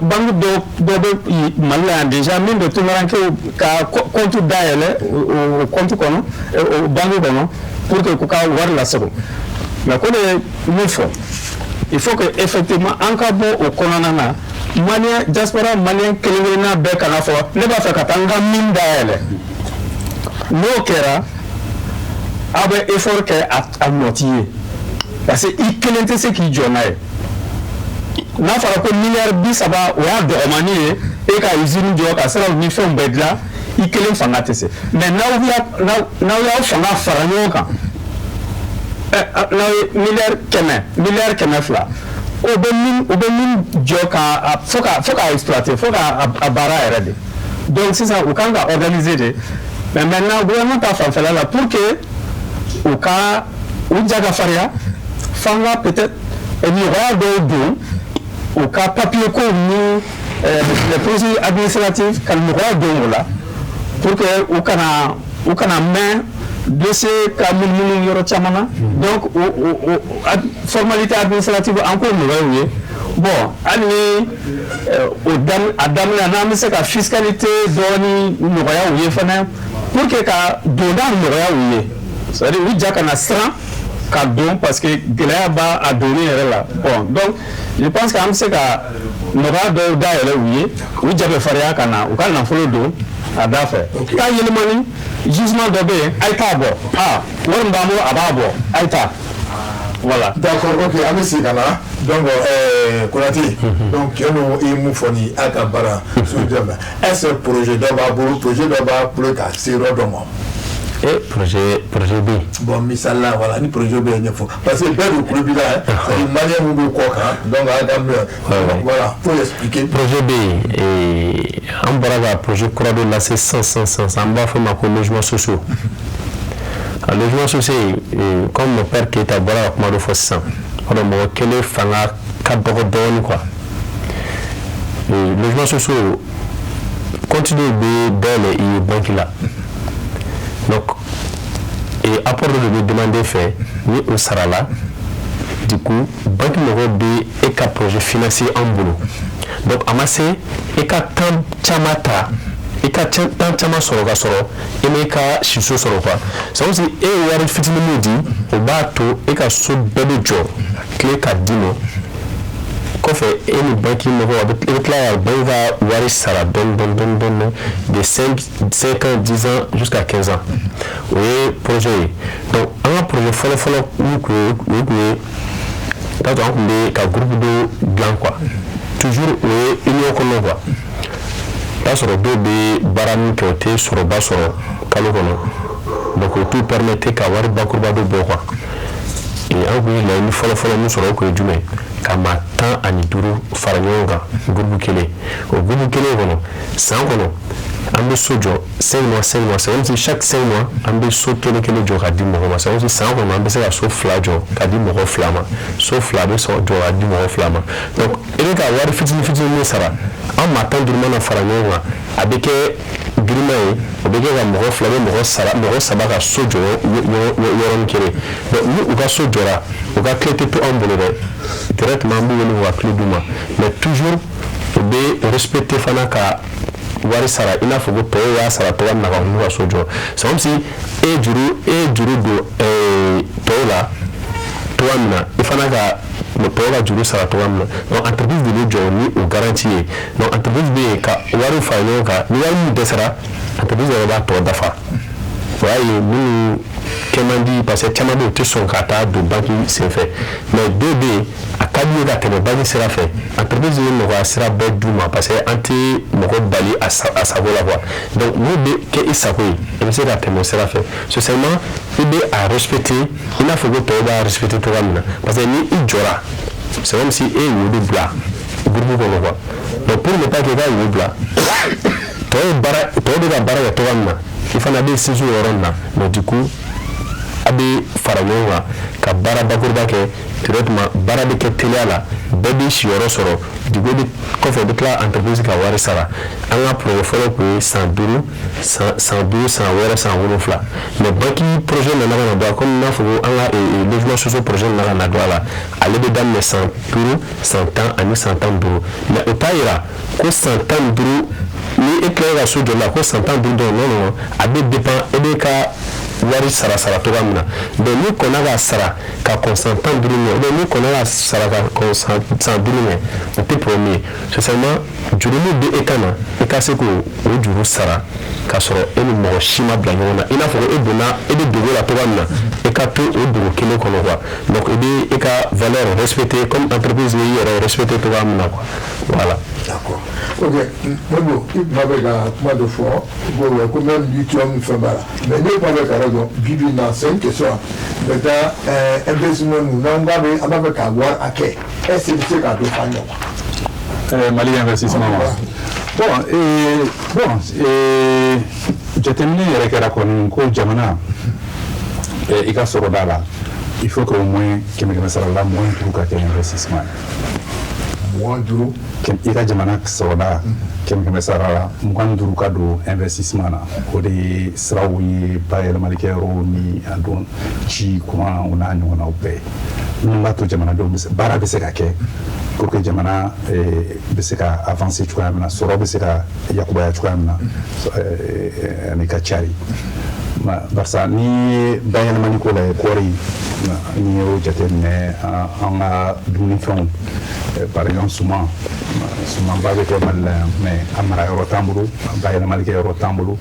Speaker 4: dɔ bɛ Mali la yan déjà min bɛ tungarankew ka compte dayɛlɛ o compte kɔnɔ, o banque kɔnɔ, pour que k'u ka wari lasago. Mais ko de ye min fɔ, il faut que effectivement an ka bɔ o kɔnɔna na. Malien, diaspora malien kelen kelenna bɛɛ kana fɔ ne b'a fɛ ka taa n ka min dayɛlɛ. N'o kɛra, aw bɛ effort kɛ, a nɔ t'i ye, parce que i kelen tɛ se k'i jɔ n'a ye.
Speaker 6: N'a fɔra ko miliyari 30, o y'a dɔgɔmani ye, e ka usine jɔ ka siraw ni fɛnw bɛɛ dilan, i kelen fanga tɛ se. Mais n'aw y'aw fanga fara ɲɔgɔn kan, n'aw ye miliyari 100, miliyari 200, o bɛ min jɔ ka fo ka exploiter, fo ka a baara yɛrɛ de. Donc sisan u kan ka organiser de. Mais maintenant, gouvernement ta fanfɛla la, pour que u ka u ja ka farinya, f'an ka peut-être nɔgɔya dɔw don u ka papier kow ni les procédures administratives, ka nɔgɔya don o la pour que u kana mɛn dossier ka munumunu yɔrɔ caman na. Donc o formalité administrative, an k'o nɔgɔya u ye. Bon, hali ni o a daminɛ, n'an bɛ se ka fiscalité dɔɔni nɔgɔya u ye fana pour que ka donda nɔgɔya u ye, c'est à dire u ja kana siran ka don, parce que gɛlɛya b'a a donni yɛrɛ la. Bon, donc je pense que an bɛ se ka nɔgɔya dɔw dayɛlɛ u ye, u ja bɛ farinya ka na u ka nafolo don a da fɛ. Taa Yélimané, gisement dɔ bɛ yen, a ye taa bɔ. Aa, wari min b'an bolo, a b'a bɔ, a ye taa. Voilà.
Speaker 1: D'accord, ok, an bɛ segin ka na. Donc Konate, donc cɛ ninnu, i ye mun fɔ nin a ka baara so, est ce que projet dɔ b'a bolo, projet dɔ b'a bolo ka se yɔrɔ dɔ ma?
Speaker 5: E, projet bɛ yen.
Speaker 1: Bon, misali la, voilà, ni projet bɛ yen, ɲɛfɔ, parce que bɛɛ de kulo b'i la, c'est à dire malien mun b'u kɔ kan, donc a ka voilà, faut expliquer.
Speaker 5: Projet bɛ yen. An bɔra ka projet kura dɔ lase sisan sisan sisan, an b'a fɔ o ma ko logement sociaux. A logement sociaux, comme mon père Keita bɔra ka kuma dɔ fɔ sisan, o dɔn mɔgɔ kelen fanga ka dɔgɔ dɔɔnin quoi. Logement sociaux, compte dɔw bɛ dayɛlɛ i ye banque la. Donc apport dɔ de bɛ demander fɛ, ni o sarala, du coup banque mɔgɔw bɛ e ka projet financer an bolo. Donc a ma se e ka temps caman ta, i ka temps caman sɔrɔ ka sɔrɔ e m'i ka siso sɔrɔ quoi. C'est comme si e ye wari fitinin min di, o b'a to e ka so bɛɛ bɛ jɔ, clé ka d'i ma. Kɔfɛ, e ni banque mɔgɔw, a bɛ i bɛ tila ka banque ka wari sara dɔɔni dɔɔni dɔɔni dɔɔni, de 5 ans, 10 ans jusqu'à 15 ans. O ye projet ye. Donc an ka projet fɔlɔ fɔlɔ min kun ye, o kun ye t'a to an kun bɛ ka groupe dɔ dilan quoi. Toujours o ye union kɔnɔ quoi. I b'a sɔrɔ dɔw bɛ baara min kɛ, o tɛ sɔrɔba sɔrɔ kalo kɔnɔ, donc o t'u permettre ka wari bakuruba dɔ bɔ quoi. An kun ye laɲini fɔlɔ fɔlɔ min sɔrɔ, o kun ye jumɛn? Ka maa 15 fara ɲɔgɔn kan groupe kelen. O groupe kelen kɔnɔ, san kɔnɔ, an bɛ so jɔ 5 mois, 5 mois. C'est comme si chaque 5 mois, an bɛ so kelen kelen jɔ ka di mɔgɔ ma. C'est comme si san kɔnɔ, an bɛ se ka so fila jɔ ka di mɔgɔ fila ma, so fila bɛ sɔn jɔ ka di mɔgɔ fila ma. Donc i bɛ ka wari fitinin fitinin min sara, an maa 15 mana fara ɲɔgɔn kan, a bɛ kɛ girinma ye, o bɛ kɛ ka mɔgɔ fila bɛ mɔgɔ sara, mɔgɔ saba ka so jɔ yɔrɔnin kelen. Donc ni u ka so jɔra, u ka clé tɛ to anw bolo dɛ, directement an b'u wele k'u ka clé d'u ma. Mais toujours u bɛ respecter fana ka wari sara i n'a fɔ ko tɔw y'a sara cogoya min na ka n'u ka so jɔ. C'est comme si e ye juru don tɔw la cogoya min na, i fana ka tɔw ka juru sara cogoya min na. Donc entreprise de bɛ jɔ ni o garantie ye. Donc entreprise bɛ yen ka wari fara ɲɔgɔn kan, ni wari min dɛsɛra, entreprise yɛrɛ b'a tɔ dafa. O y'a ye minnu kɛ man di, parce que caman bɛ yen, u tɛ sɔn ka taa don banque senfɛ. Mais dɔw bɛ yen, a ka di ye ka tɛmɛ banque sira fɛ, entreprise bɛ nɔgɔya sira bɛɛ d'u ma, parce que an tɛ mɔgɔ bali a sago la quoi. Donc mun bɛ kɛ i sago ye, i bɛ se ka tɛmɛ o sira fɛ. Seulement i bɛ a respecter i n'a fɔ ko tɔw b'a respecter cogoya min na, parce que ni i jɔra, c'est comme si e ye wo de bila groupe kɔnɔ quoi. Donc pour ne pas que i ka wo bila, tɔw ye baara, tɔw bɛ ka baara kɛ cogoya min na, i fana bɛ sinsin o yɔrɔ in na. Mais du coup a bɛ fara ɲɔgɔn kan ka baara bakuruba kɛ directement, baara bɛ kɛ teliya la, bɛɛ b'i siyɔrɔ sɔrɔ. Du coup bɛ kɔfɛ, i bɛ tila entreprise ka wari sara. An ka projet fɔlɔ tun ye san 5, san 5, san 6, san 7. Mais banque projet nana ka na don a, komi n'a fɔ ko an ka logement sociaux projet nana ka na don a la, ale bɛ daminɛ san 5, san 10 ani san 15. Mais o t'a yira ko san 15, ni e tilala ka so jɔ la, ko san 15 dɔrɔn. Non, non, a bɛ dépend e bɛ ka wari sara sara cogoya min na. Donc n'i kɔnna k'a sara ka kɔn san 15 ɲɛ, ou bien n'i kɔnna k'a sara ka kɔn san 5 ɲɛ, o tɛ problème ye. C'est seulement juru min bɛ e kan na, i ka se k'o o juru sara k'a sɔrɔ e ni mɔgɔ si ma bila ɲɔgɔn na, i n'a fɔ e donna e bɛ dogo la cogoya min na, e ka to o dogo kelen kɔnɔ quoi. Donc i bɛ e ka valeur respecter comme entreprise bɛ i yɛrɛ respecter cogoya min na quoi, voilà.
Speaker 1: D'accord. Ok, Modibo, i tun b'a fɛ ka kuma dɔ fɔ ko ko même lithium fɛn b'a la, mais ne tun b'a fɛ ka yɔrɔ dɔn bi bi in na, c'est une question. Maintenant, investissement ninnu, n'an k'a bɛ an b'a fɛ k'a wari hakɛ, est ce que i bɛ se k'a dɔ f'an ye wa?
Speaker 2: Mali investissement ma. Bon, jateminɛ yɛrɛ kɛra kɔni ko jamana i ka sɔrɔda la, il faut que au moins kɛmɛ kɛmɛ sara la 25 ka kɛ investissement ye.
Speaker 1: 25.
Speaker 2: I ka jamana sɔrɔda, kɛmɛ kɛmɛ sara la 25 ka don investissement na. O de ye siraw ye, bayɛlɛmalikɛyɔrɔw ni a don ji, courant, o n'a ɲɔgɔnnaw bɛɛ ye minnu b'a to jamanadenw bɛ se baara bɛ se ka kɛ pour que jamana bɛ se ka avancer cogoya min na, sɔrɔ bɛ se ka yakubaya cogoya min na, ani ka cari. Barisa n'i ye bayɛlɛmali ko lajɛ, kɔɔri, n'i y'o jateminɛ, an ka dumunifɛnw, par exemple suman, sumanba bɛ kɛ Mali la yan, mais a mara yɔrɔ t'an bolo, a bayɛlɛmali kɛ yɔrɔ t'an bolo.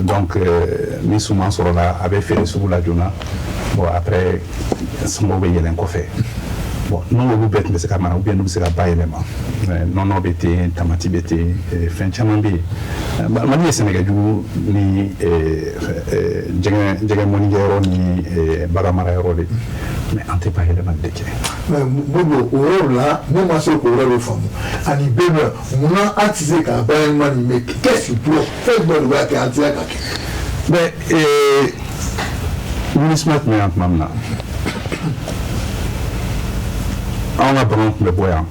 Speaker 2: Donc ni suman sɔrɔla, a bɛ feere sugu la joona. Bon, après sɔngɔ bɛ yɛlɛn kɔfɛ. Bon, n'olu bɛɛ tun bɛ se ka mara, ou bien n'u bɛ se ka bayɛlɛma, nɔnɔ bɛ ten, tamati bɛ ten, fɛn caman bɛ yen. Mali ye sɛnɛkɛjugu ni jɛgɛ mɔnikɛyɔrɔ ni bagan marayɔrɔ de, mais an tɛ bayɛlɛmali de kɛ.
Speaker 1: Mais Modibo, o yɔrɔ la, ne ma se k'o yɔrɔ de faamu. Ani bɛɛ bɛ munna an tɛ se ka bayɛlɛma nin, mais qu'est-ce qui bloque? Fɛn jumɛn de b'a kɛ an tɛ se ka kɛ?
Speaker 2: Mais MINUSMA tun bɛ yan tuma min na, anw ka baganw tun bɛ bɔ yan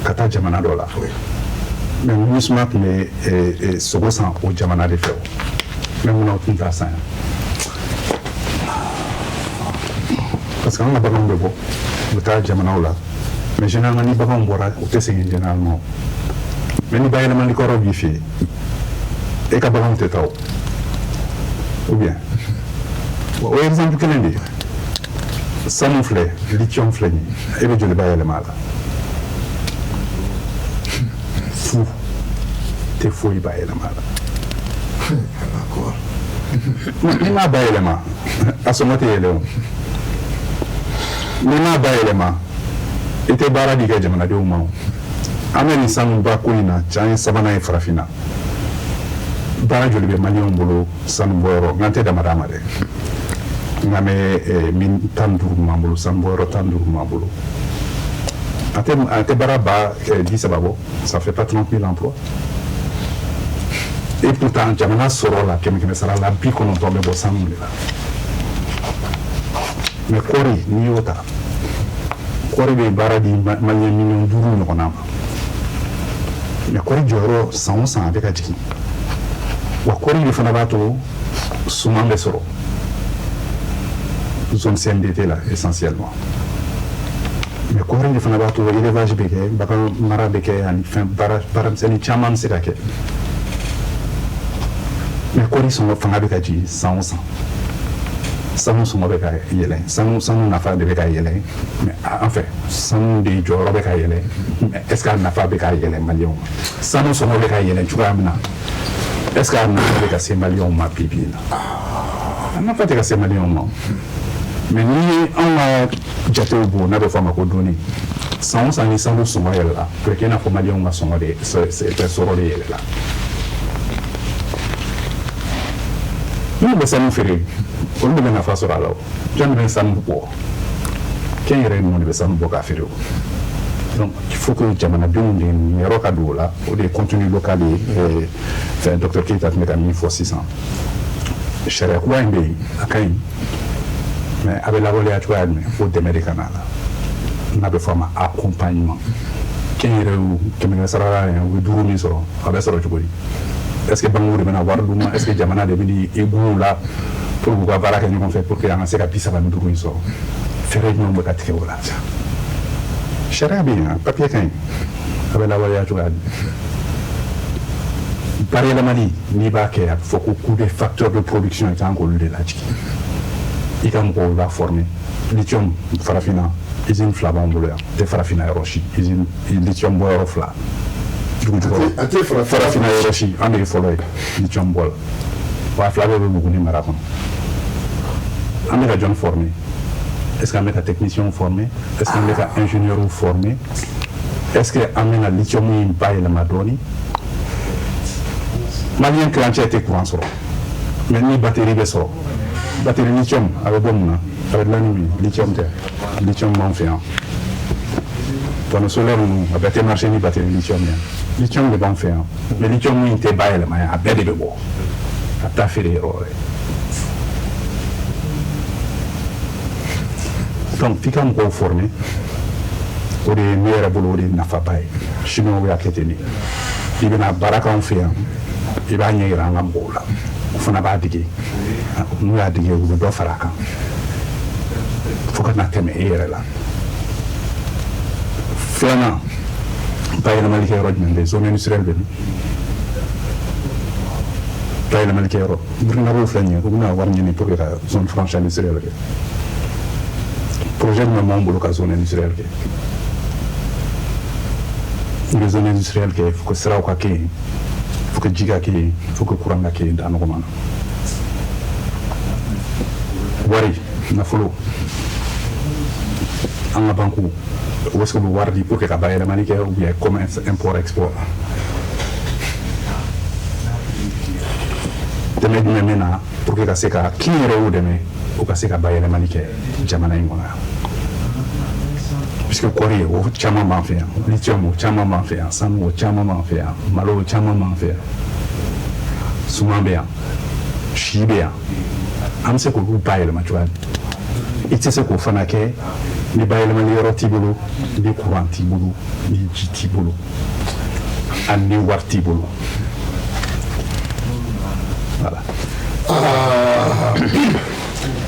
Speaker 2: ka taa jamana dɔ la, mais MINUSMA tun bɛ sogo san o jamana de fɛ. O mais munna o tun t'a san yan? Parce que an ka baganw bɛ bɔ, u bɛ taa jamanaw la, mais généralement ni baganw bɔra, u tɛ segin généralement. Mais ni bayɛlɛmali kɔrɔ b'i fɛ yen, e ka baganw tɛ taa o, ou bien o ye exemple kelen de ye. Sanu filɛ, lithium filɛ nin ye, e bɛ joli bayɛlɛma a la? Fu tɛ foyi bayɛlɛma a la. N'i m'a bayɛlɛma, a sɔngɔ tɛ yɛlɛ o. N'i m'a bayɛlɛma, i tɛ baara di i ka jamanadenw ma o. An bɛ nin sanuba ko in na, can ye sabanan ye farafinna. Baara joli bɛ maliyɛnw bolo sanu bɔyɔrɔ? N tɛ dama d'a ma dɛ, n ka bɛ min 15 b'an bolo, sanu bɔyɔrɔ 15 b'an bolo. A tɛ baara 30 000 bɔ, ça fait pas 30 000 emplois. Et pourtant jamana sɔrɔ la, kɛmɛ kɛmɛ sara la 90 bɛ bɔ sanu de la. Mais kɔɔri, n'i y'o ta, kɔɔri bɛ baara di maliyɛn miliyɔn 5 ɲɔgɔnna ma, mais kɔɔri jɔyɔrɔ san o san a bɛ ka jigin. Wa kɔɔri de fana b'a to suman bɛ sɔrɔ zone CMDT la essentiellement. Mais kɔɔri de fana b'a to élevage bɛ kɛ, bagan mara bɛ kɛ, ani fɛn baara baaramisɛnnin caman bɛ se ka kɛ. Mais kɔɔri sɔngɔ fanga bɛ ka jigin san o san, sanu sɔngɔ bɛ ka yɛlɛn, sanu nafa de bɛ ka yɛlɛn. Mais en fait sanu de jɔyɔrɔ bɛ ka yɛlɛn, mais est ce que a nafa bɛ ka yɛlɛn maliyɛnw ma? Sanu sɔngɔ bɛ ka yɛlɛn cogoya min na, est ce que a nafa bɛ ka se maliyɛnw ma bi bi in na? A nafa tɛ ka se maliyɛnw ma. Mais n'i ye anw ka jatew bɔ, n'a bɛ fɔ a ma ko donni, san o san ni sanu sɔngɔ yɛlɛla, a bɛ kɛ i n'a fɔ maliyɛnw ka sɔngɔ de sɔrɔ de yɛlɛla. Minnu bɛ sanu feere, olu de bɛ nafa sɔrɔ a la. O jɔn de bɛ sanu bɔ? Kɛnyɛrɛye ninnu de bɛ sanu bɔ k'a feere o. Donc il faut que jamanadenw de niyɔrɔ ka don o la. O de ye contenu local ye. Fɛn docteur Keyita tun bɛ ka min fɔ sisan, sariya kura in bɛ yen, a ka ɲi, mais a bɛ lawaleya cogoya jumɛn? Fo dɛmɛ de ka na a la, n'a bɛ fɔ a ma accompagnement. Kɛnyɛrɛyew, kɛmɛ kɛmɛ sara la, u bɛ duuru min sɔrɔ, a bɛ sɔrɔ cogo di? Est ce que banques de bɛna wari d'u ma? Est ce que jamana de bɛ i gun la pour k'u ka baara kɛ ɲɔgɔn fɛ pour que an ka se ka 35 in sɔrɔ? Fɛɛrɛ jumɛn bɛ ka tigɛ o la? Sariya bɛ yen, papier ka ɲi, a bɛ lawaleya cogoya di? Bayɛlɛmali, n'i b'a kɛ, a bɛ fɔ ko coût des facteurs de production, i kan k'olu de lajigin. I ka mɔgɔw la former. Lithium, farafinna usine fila b'an bolo yan, tɛ farafinna yɔrɔ si, usine lithium bɔ yɔrɔ fila dugu jukɔrɔ.
Speaker 1: A tɛ
Speaker 2: farafinna yɔrɔ si, an de ye fɔlɔ ye lithium bɔ la, wa a fila bɛɛ bɛ Buguni mara kɔnɔ. An bɛ ka jɔn former? Est ce que an bɛ ka technicien former? Est ce que an bɛ ka ingénieur former? Est ce que an bɛna lithium in bayɛlɛma dɔɔni? Malien tilancɛ tɛ courant sɔrɔ, mais ni batterie bɛ sɔrɔ, batterie lithium a bɛ bɔ mun na? A bɛ dilan ni mun ye? Lithium tɛ? Lithium b'an fɛ yan. Panneau solaire ninnu, a bɛɛ tɛ marché ni batterie lithium ye. Lithium de b'an fɛ yan, mais lithium in tɛ bayɛlɛma yan, a bɛɛ de bɛ bɔ a bɛ taa feere yɔrɔ wɛrɛ. Donc f'i ka mɔgɔw former, o de ye ne yɛrɛ bolo, o de ye nafaba ye. Chinois y'a kɛ ten de. I bɛna baara k'anw fɛ yan, i b'a ɲɛ yira an ka mɔgɔw la, u fana b'a dege. N'u y'a dege, u bɛ dɔ fara a kan fo ka na tɛmɛ e yɛrɛ la. Filanan, bayɛlɛmali kɛ yɔrɔ jumɛn bɛ yen? Zone industrielle bɛ min? Bayɛlɛmali kɛ yɔrɔ, Burkinabɔw filɛ nin ye, u bɛna wari ɲini pour que ka zone franche industrielle kɛ. Projet jumɛn b'anw bolo ka zone industrielle kɛ? I bɛ zone industrielle kɛ, faut que siraw ka kɛ yen, faut que ji ka kɛ yen, faut que courant ka kɛ yen da nɔgɔman na. Wari, nafolo, an ka banque, u bɛ se k'u wari di pour que ka bayɛlɛmali kɛ, ou bien commerce import export? Dɛmɛ jumɛn bɛ na pour que ka se ka kin yɛrɛ y'u dɛmɛ, u ka se ka bayɛlɛmali kɛ jamana in kɔnɔ yan? Puisque kɔɔri, o caman b'an fɛ yan, lithium, o caman b'an fɛ yan, sanu, o caman b'an fɛ yan, malo, o caman b'an fɛ yan, suman bɛ yan, si bɛ yan, an bɛ se k'olu bayɛlɛma cogoya di? I tɛ se k'o fana kɛ ni bayɛlɛmali yɔrɔ t'i bolo, ni courant t'i bolo, ni ji t'i bolo, ani ni wari t'i bolo. Voilà.
Speaker 1: Ah.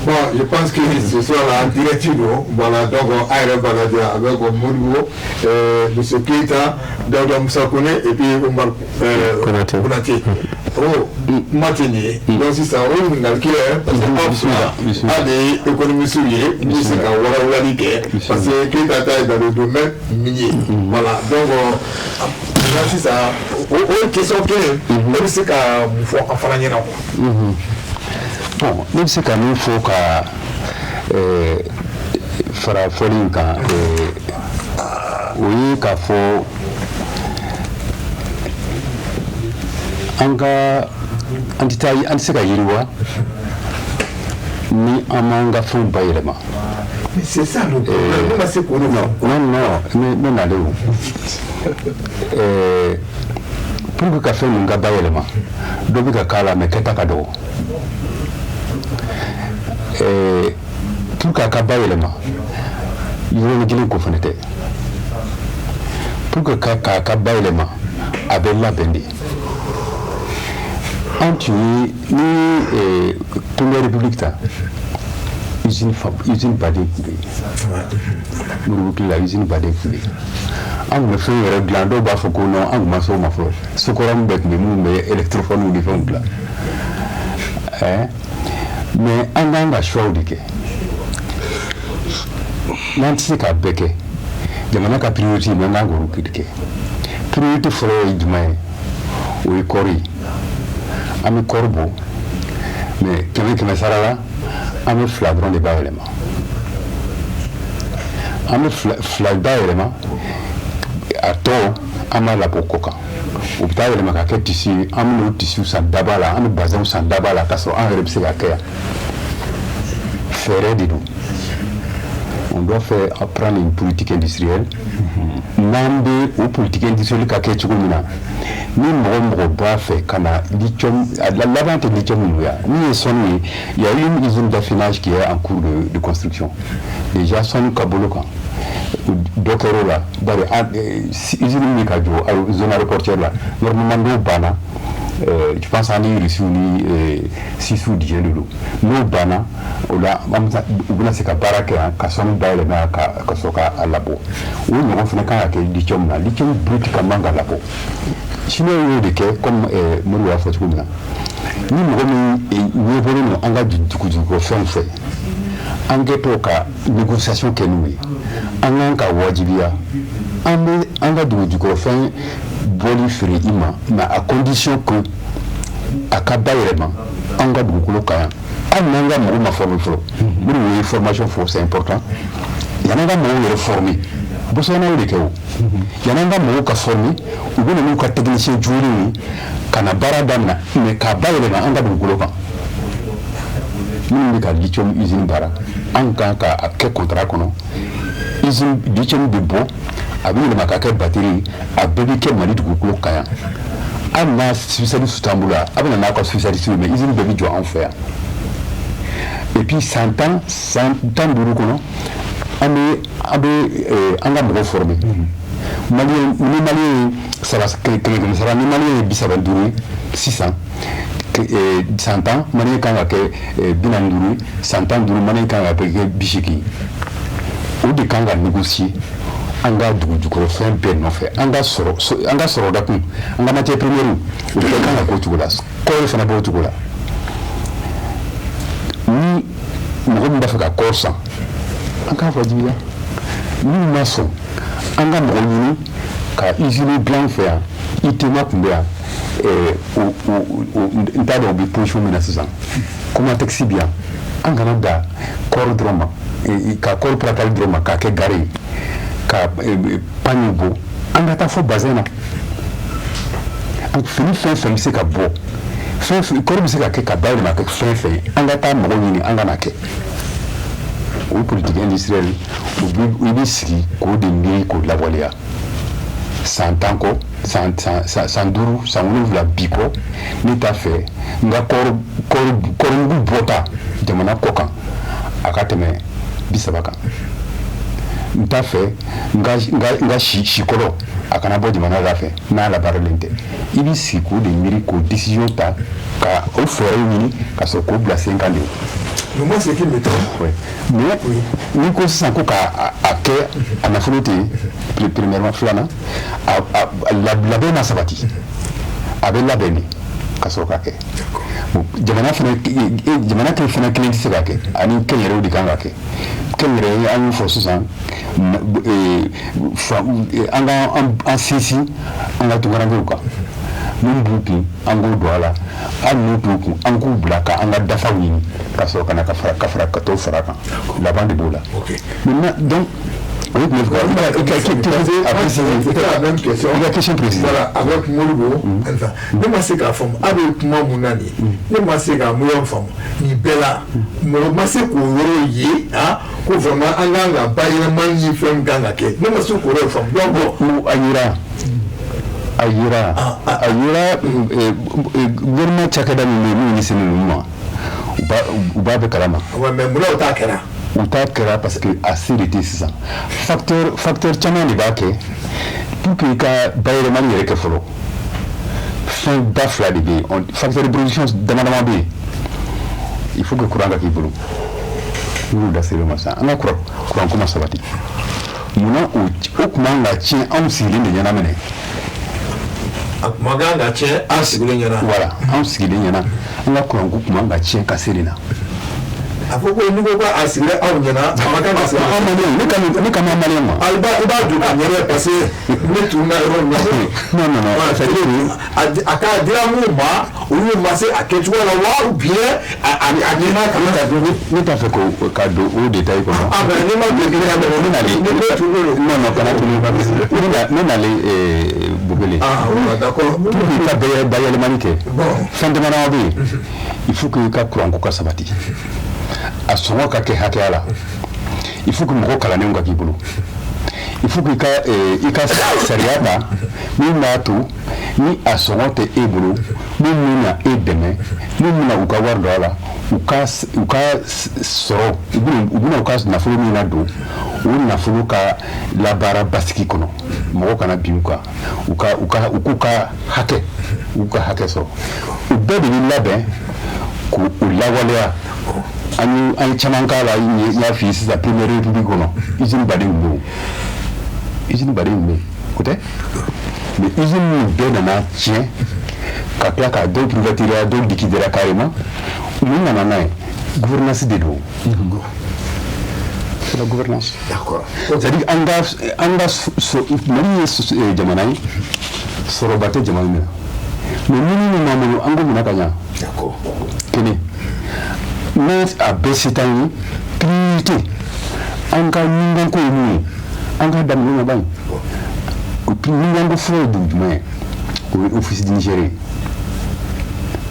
Speaker 1: Bon, je pense que ce soir là, en direct, voilà, donc, a yɛrɛ b'a avec Modibo, M. Keita, Daouda Moussa Kone et puis Omar Konaté. Oh, kuma tɛ nin ye. Donc sisan, o ɲininkali kelen, parce que aw fila, aw de ye économiste ye, n bɛ se ka walawalali kɛ, parce que Keita ta ye dans le domaine minier. Voilà, donc maintenant sisan, o question kelen, e bɛ se ka mun fɔ an fana ɲɛna quoi?
Speaker 3: Bon, ne bɛ se ka min fɔ ka fara fɔli in kan, o ye k'a fɔ an ka an tɛ taa, an tɛ se ka yiriwa ni an m'an ka fɛnw bayɛlɛma.
Speaker 1: Mais c'est ça le problème. Ne ma se k'o de fɔ.
Speaker 3: Non, non, ne bɛ nalen o. Pour que ka fɛn ninnu ka bayɛlɛma, dɔ bɛ ka k'a la, mais kɛta ka dɔgɔ. Pour que a ka bayɛlɛma, yɔrɔnin kelen ko fana tɛ. Pour que k'a ka bayɛlɛma, a bɛ labɛn de. An tun ye ni Première République ta, usine baden tun bɛ yen. Moribo la, usine baden tun bɛ yen. An tun bɛ fɛn yɛrɛ dilan, dɔw b'a fɔ ko non, an tun ma s'o ma fɔlɔ. Sokoram bɛɛ tun bɛ minnu bɛ électrophone ni fɛnw dilan. Mais an kan ka choix de kɛ. N'an tɛ se k'a bɛɛ kɛ, jamana ka priorité, mais an kan k'olu de kɛ. Priorité fɔlɔ ye jumɛn ye? O ye kɔɔri ye. An bɛ kɔɔri bɔ, mais kɛmɛ kɛmɛ sara la, an bɛ fila dɔrɔn de bayɛlɛma. An bɛ fila bayɛlɛma, a tɔ an b'a labɔ kɔ kan. U bɛ taa yɛlɛma ka kɛ tissu ye, an bɛ n'o tissu san daba la, an bɛ bazɛnw san daba la, k'a sɔrɔ an yɛrɛ bɛ se ka kɛ yan. Fɛɛrɛ de don. On doit faire prendre une politique industrielle. N'an bɛ o politique industrielle ka kɛ cogo min na, ni mɔgɔ mɔgɔ b'a fɛ ka na lithium, laban tɛ lithium ninnu ya, min ye sanu ye, il y a une usine d'affinage qui est en cours de construction. Déjà sanu ka bolo kan, dɔ kɛr'o la, bari usine min ka jɔ zone aéroportuaire la, normalement n'o banna, je pense an ni Russiw ni Suissew dijɛ de don. N'o banna, o la u bɛna se ka baara kɛ yan ka sanu bayɛlɛma ka sɔrɔ k'a labɔ. O ɲɔgɔn fana kan ka kɛ lithium na. Lithium brut ka man ka labɔ. Chinois y'o de kɛ, comme Moribo y'a fɔ cogo min na. Ni mɔgɔ min ɲɛbɔlen don an ka dugujukɔrɔ fɛnw fɛ, An kɛtɔ ka négociation kɛ n'u ye, an kan ka wajibiya, an bɛ an ka dugu jukɔrɔfɛn bɔli feere i ma, mais à condition que a ka bayɛlɛma an ka dugukolo kan yan. Hali n'an ka mɔgɔw ma former fɔlɔ, minnu ye formation fɔ, c'est important, yan'an ka mɔgɔw yɛrɛ former. Botswana y'o de kɛ o. Yan'an ka mɔgɔw ka former, u bɛ na n'u ka technicien jolenw ye ka na baara daminɛ, mais k'a bayɛlɛma an ka dugukolo kan. Minnu bɛ ka lithium usine baara, an kan ka a kɛ contrat kɔnɔ, usine lithium bɛ bɔ, a bɛ yɛlɛma ka kɛ batterie, a bɛɛ bɛ kɛ Mali dugukolo kan yan. Hali n'a spécialiste t'an bolo yan, a bɛ na n'a ka spécialiste ye, mais usine bɛɛ bɛ jɔ an fɛ yan. Et puis san 10, san 15 kɔnɔ, an bɛ an ka mɔgɔw former. Malien ni malien ye saba kɛmɛ kɛmɛ sara, ni malien ye 35 ye sisan, san 10 malien kan ka kɛ 45 ye, san 15 malien kan ka kɛ 80. O de kan ka négocier an ka dugu jukɔrɔfɛn bɛɛ nɔfɛ, an ka sɔrɔ, an ka sɔrɔda kun, an ka matière première, o bɛɛ kan ka k'o cogo la. Kɔɔri fana b'o cogo la. Ni mɔgɔ min b'a fɛ ka kɔɔri san, an k'a wajibiya. N'u ma sɔn, an ka mɔgɔ ɲini ka usine dilan fɛ yan. ITEMA tun bɛ yan, n t'a dɔn u bɛ position min na sisan. Comatex bɛ yan. An kana da kɔɔri dɔrɔn ma, ka kɔɔri paratali dɔrɔn ma, k'a kɛ gare ye ka pagne bɔ. An ka taa fɔ bazin na, fini fɛn fɛn bɛ se ka bɔ, fɛn fɛn kɔɔri bɛ se ka kɛ ka bayɛlɛma ka kɛ fɛn fɛn ye, an ka taa mɔgɔ ɲini, an ka na kɛ. O politique industrielle, o bɛ i bɛ sigi k'o de miiri k'o lawaleya san 10 kɔ, san 5, san 7 bi kɔ. Ne t'a fɛ n ka kɔɔrimugu bɔta jamana kɔ kan a ka tɛmɛ 30 kan. N t'a fɛ n ka sikɔlɔ a kana bɔ jamana da fɛ n'a labaaralen tɛ. I b'i sigi k'o de miiri, k'o décision ta, ka o fɛɛrɛw ɲini ka sɔrɔ k'o bila sen kan de.
Speaker 1: Mais moi, ce qui m'étonne.
Speaker 3: Oui. Mais n'i ko sisan ko k'a a kɛ, a nafolo tɛ yen premièrement. Filanan, a labɛn ma sabati. A bɛ labɛn de ka sɔrɔ ka kɛ. Bon, jamana fana, jamana kelen fana kelen tɛ se ka kɛ, ani kɛnyɛrɛyew de kan ka kɛ. Kɛnyɛrɛye, an y'o fɔ sisan, an ka an sinsin an ka tunkarankew kan. Min b'u kun, an k'o don a la. Hali n'u t'u kun, an k'u bila ka an ka dafaw ɲini ka sɔrɔ ka na ka fara ka t'o fara kan. Laban de b'o la maintenant. Donc o tun bɛ fɛ ka préciser
Speaker 1: la même question.
Speaker 3: I ka question préciser.
Speaker 1: Voilà, avec Modibo. Enfin, ne ma se k'a faamu, a bɛ kuma mun na nin ye? Ne ma se ka mun faamu nin bɛɛ la? Mɔgɔ ma se k'o yɔrɔ ye, ah, ko vraiment an kan ka bayɛlɛmani ni fɛn min kan ka kɛ, ne ma se k'o yɔrɔ faamu. Donc
Speaker 3: bon, a yira gouvernement cakɛda min bɛ yen n'u ɲɛsinnen don ma, u b'a bɛɛ kalama.
Speaker 1: Ouais, mais munna o t'a kɛra?
Speaker 3: U t'a kɛra parce que a se de tɛ sisan. Facteur caman de b'a kɛ. Pour que i ka bayɛlɛmani yɛrɛ kɛ fɔlɔ, fɛn ba fila de bɛ yen, facteur de production dama dama bɛ yen. Il faut que courant ka k'i bolo. N'u da ser'o ma sisan, an ka courant ko ma sabati. Munna o tun man ka tiɲɛ anw sigilen de ɲɛna minɛ?
Speaker 1: A tun man kan ka tiɲɛ an sigilen ɲɛna.
Speaker 3: Voilà, anw sigilen ɲɛna, an ka courant ko tun man ka tiɲɛ ka se nin na.
Speaker 1: A fɔ ko n'i ko a sigira aw ɲɛna, a ma kan ka sigi.
Speaker 3: Anw maliyɛnw, ne kan bɛ maliyɛn ma.
Speaker 1: I b'a don ka ɲɛrɛ parce que ne tun na yɔrɔ min na.
Speaker 3: Non, non, non, c'est
Speaker 1: à dire a ka dira mun ma, olu ma se a kɛcogo la wa, ou bien a ɲɛna ka na.
Speaker 3: Ne t'a fɛ ko ka don o détail kɔnɔ.
Speaker 1: Ah ben, ne ma don
Speaker 3: ne nalen.
Speaker 1: Ne tun
Speaker 3: Non, non, kana tunu. Ne nalen Bobele.
Speaker 1: Ah ouais, d'accord.
Speaker 3: Pour que i ka bayɛlɛmani kɛ,
Speaker 1: bon,
Speaker 3: fɛn dama dama bɛ yen. Il faut que i ka courant ko ka sabati, a sɔngɔ ka kɛ hakɛya la. Il faut que mɔgɔ kalannenw ka k'i bolo. Il faut que i ka sariya ta min b'a to ni a sɔngɔ tɛ e bolo, min bɛna e dɛmɛ, min bɛna u ka wari don a la, u ka sɔrɔ, u bɛna u ka nafolo min ladon, o nafolo ka labaara basigi kɔnɔ, mɔgɔ kana bin u kan, u ka u k'u ka hakɛ, u ka hakɛ sɔrɔ. O bɛɛ de bɛ labɛn k'o lawaleya. An ye caman k'a la. N y'a f'i ye sisan, première république kɔnɔ, usine baden tun bɛ yen, usine baden tun bɛ yen, o tɛ. Mais usine minnu bɛɛ nana tiɲɛ ka tila ka dɔw privatiser, dɔw liquider carrément, mun nana n'a ye? Gouvernance de don. C'est la gouvernance.
Speaker 1: D'accord.
Speaker 3: C'est-à-dire an ka Mali ye jamana ye, sɔrɔba tɛ jamana min na, mais minnu b'an bolo, an k'o minɛ ka ɲa. Kelen, ne a bɛɛ se t'an ye. Priorité, an ka ɲinganko ye mun ye? An ka daminɛ na ban ɲinganko fɔlɔ ye dugu jumɛn ye? O ye Office du Niger ye.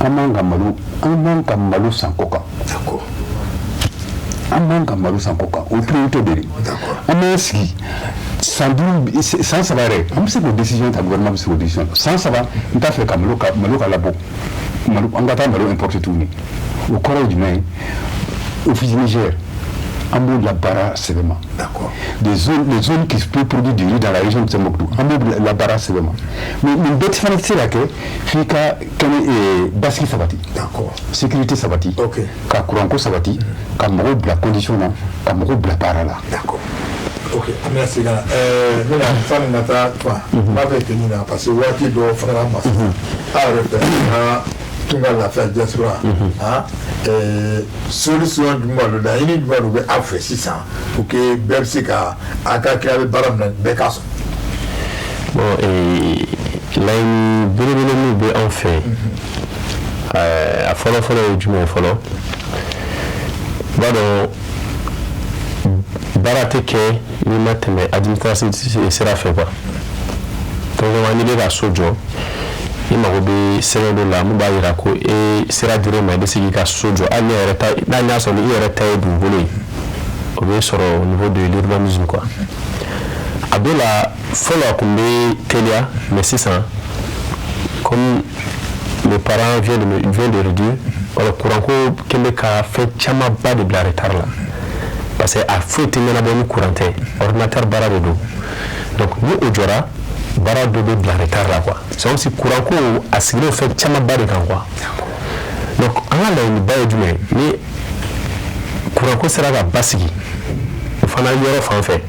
Speaker 3: An man ka malo san kɔ kan. An man ka malo san kɔ kan, o ye priorité de ye. An b'an sigi san 5, san 3 yɛrɛ, an bɛ se k'o décision ta, gouvernement bɛ se k'o décision ta. San 3, n t'a fɛ ka malo ka labɔ, malo, an ka taa malo importer tuguni. O kɔrɔ ye jumɛn ye? Office du Niger, an b'o labaara sɛbɛ ma. Des zones, les zones qui peuvent produire du riz dans la région de Tombouctou, an b'o labaara sɛbɛ ma. Mais nin bɛɛ fana tɛ se ka kɛ f'i ka kɛnɛ basigi sabati, sécurité sabati, ka kuranko sabati, ka mɔgɔw bila condition na, ka mɔgɔw bila baara la.
Speaker 1: D'accord. Ok, an bɛna segin ka na. N bɛna sani ka taa fan, n b'a fɛ k'i ɲininka, parce que waati dɔ fana ma sisan. Aw yɛrɛ fɛ, an ka Tunga Lafiya diaspora, han, solution jumɛn don, laɲini jumɛn de bɛ aw fɛ sisan pour que bɛɛ bɛ se ka a ka kɛ, a bɛ baara min na, bɛɛ k'a sɔn?
Speaker 5: Bon, laɲini belebele min bɛ anw fɛ, a fɔlɔ fɔlɔ ye jumɛn ye fɔlɔ? I b'a dɔn, baara tɛ kɛ n'i ma tɛmɛ administration sira fɛ quoi. Donc n'i bɛ ka so jɔ, i mago bɛ sɛbɛn dɔ la mun b'a jira ko e sira dir'e ma, i bɛ se k'i ka so jɔ, hali ne yɛrɛ ta n'a y'a sɔrɔ i yɛrɛ ta ye dugukolo ye, o bɛ sɔrɔ au niveau de l'urbanisme quoi. A dɔw la, fɔlɔ a tun bɛ teliya, mais sisan, comme le parent vient de le dire, wala courant ko kɛn bɛ ka fɛn camanba de bila retard la, parce que a foyi tɛ ɲɛnabɔ ni courant tɛ, ordinateur baara de don. Donc ni o jɔra, baara dɔ bɛ bila retard la quoi. C'est comme si courant ko a sigilen fɛn camanba de kan quoi. Donc an ka laɲiniba ye jumɛn ye? Ni courant ko sera ka basigi o fana yɔrɔ fan fɛ,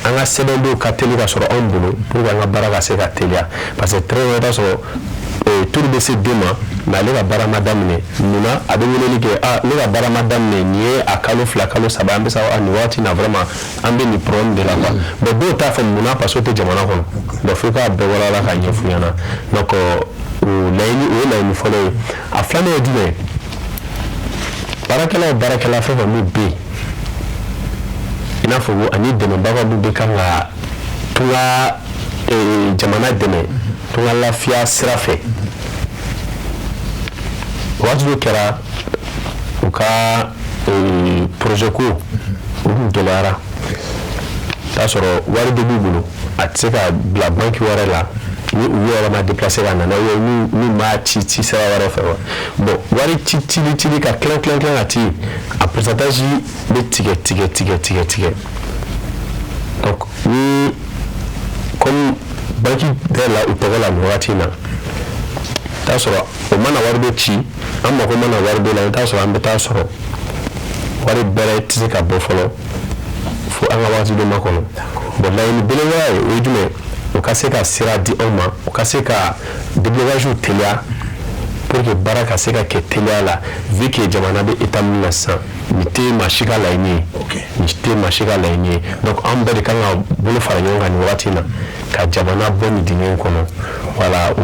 Speaker 5: an ka sɛbɛndenw ka teli ka sɔrɔ anw bolo pour que an ka baara ka se ka teliya, parce que très souvent i b'a sɔrɔ turu bɛ se den ma, mais ale ka baara ma daminɛ. Munna? A bɛ weleli kɛ: ah, ne ka baara ma daminɛ, nin ye a kalo 2, kalo 3, an bɛ se nin waati na, vraiment an bɛ nin problème de la quoi. Bon, dɔw t'a fɔ munna, parce que o tɛ jamana kɔnɔ. Donc fo k'a bɛɛ walawala k'a ɲɛf'u ɲɛna. Donc o laɲini, o ye laɲini fɔlɔ ye. A filanan ye jumɛn ye? Baarakɛla o baarakɛla fɛn fɛn min bɛ yen, i n'a fɔ ko ani dɛmɛbagaw min bɛ kan ka tunga jamana dɛmɛ tunga lafiya sira fɛ, waati dɔ kɛra u ka projet ko o kun gɛlɛyara. T'a sɔrɔ wari dɔ b'u bolo, a tɛ se ka bila banque wɛrɛ la ni u yɛrɛ ma déplacer ka na n'a ye, n'u m'a ci ci sira wɛrɛ fɛ wa. Bon, wari ci cili cili ka tilan tilan tilan ka ci, a pourcentage bɛ tigɛ tigɛ tigɛ tigɛ tigɛ. Donc ni comme banque dayɛlɛla u tɔgɔ la nin wagati in na, t'a sɔrɔ o mana wari dɔ ci, an mako mana wari dɔ la, i t'a sɔrɔ an bɛ taa sɔrɔ wari bɛrɛ tɛ se ka bɔ fɔlɔ fo an ka waati dɔ makɔnɔ. Bon, laɲini belebeleba ye, o ye jumɛn? O ka se ka sira di anw ma, o ka se ka déblocage teliya pour que baara ka se ka kɛ teliya la, vu que jamana bɛ état min na sisan, nin tɛ maa si ka laɲini ye, nin tɛ maa si ka laɲini ye. Donc an bɛɛ de kan ka bolo fara ɲɔgɔn kan nin wagati in na ka jamana bɔ nin dingɛ in kɔnɔ. Voilà, o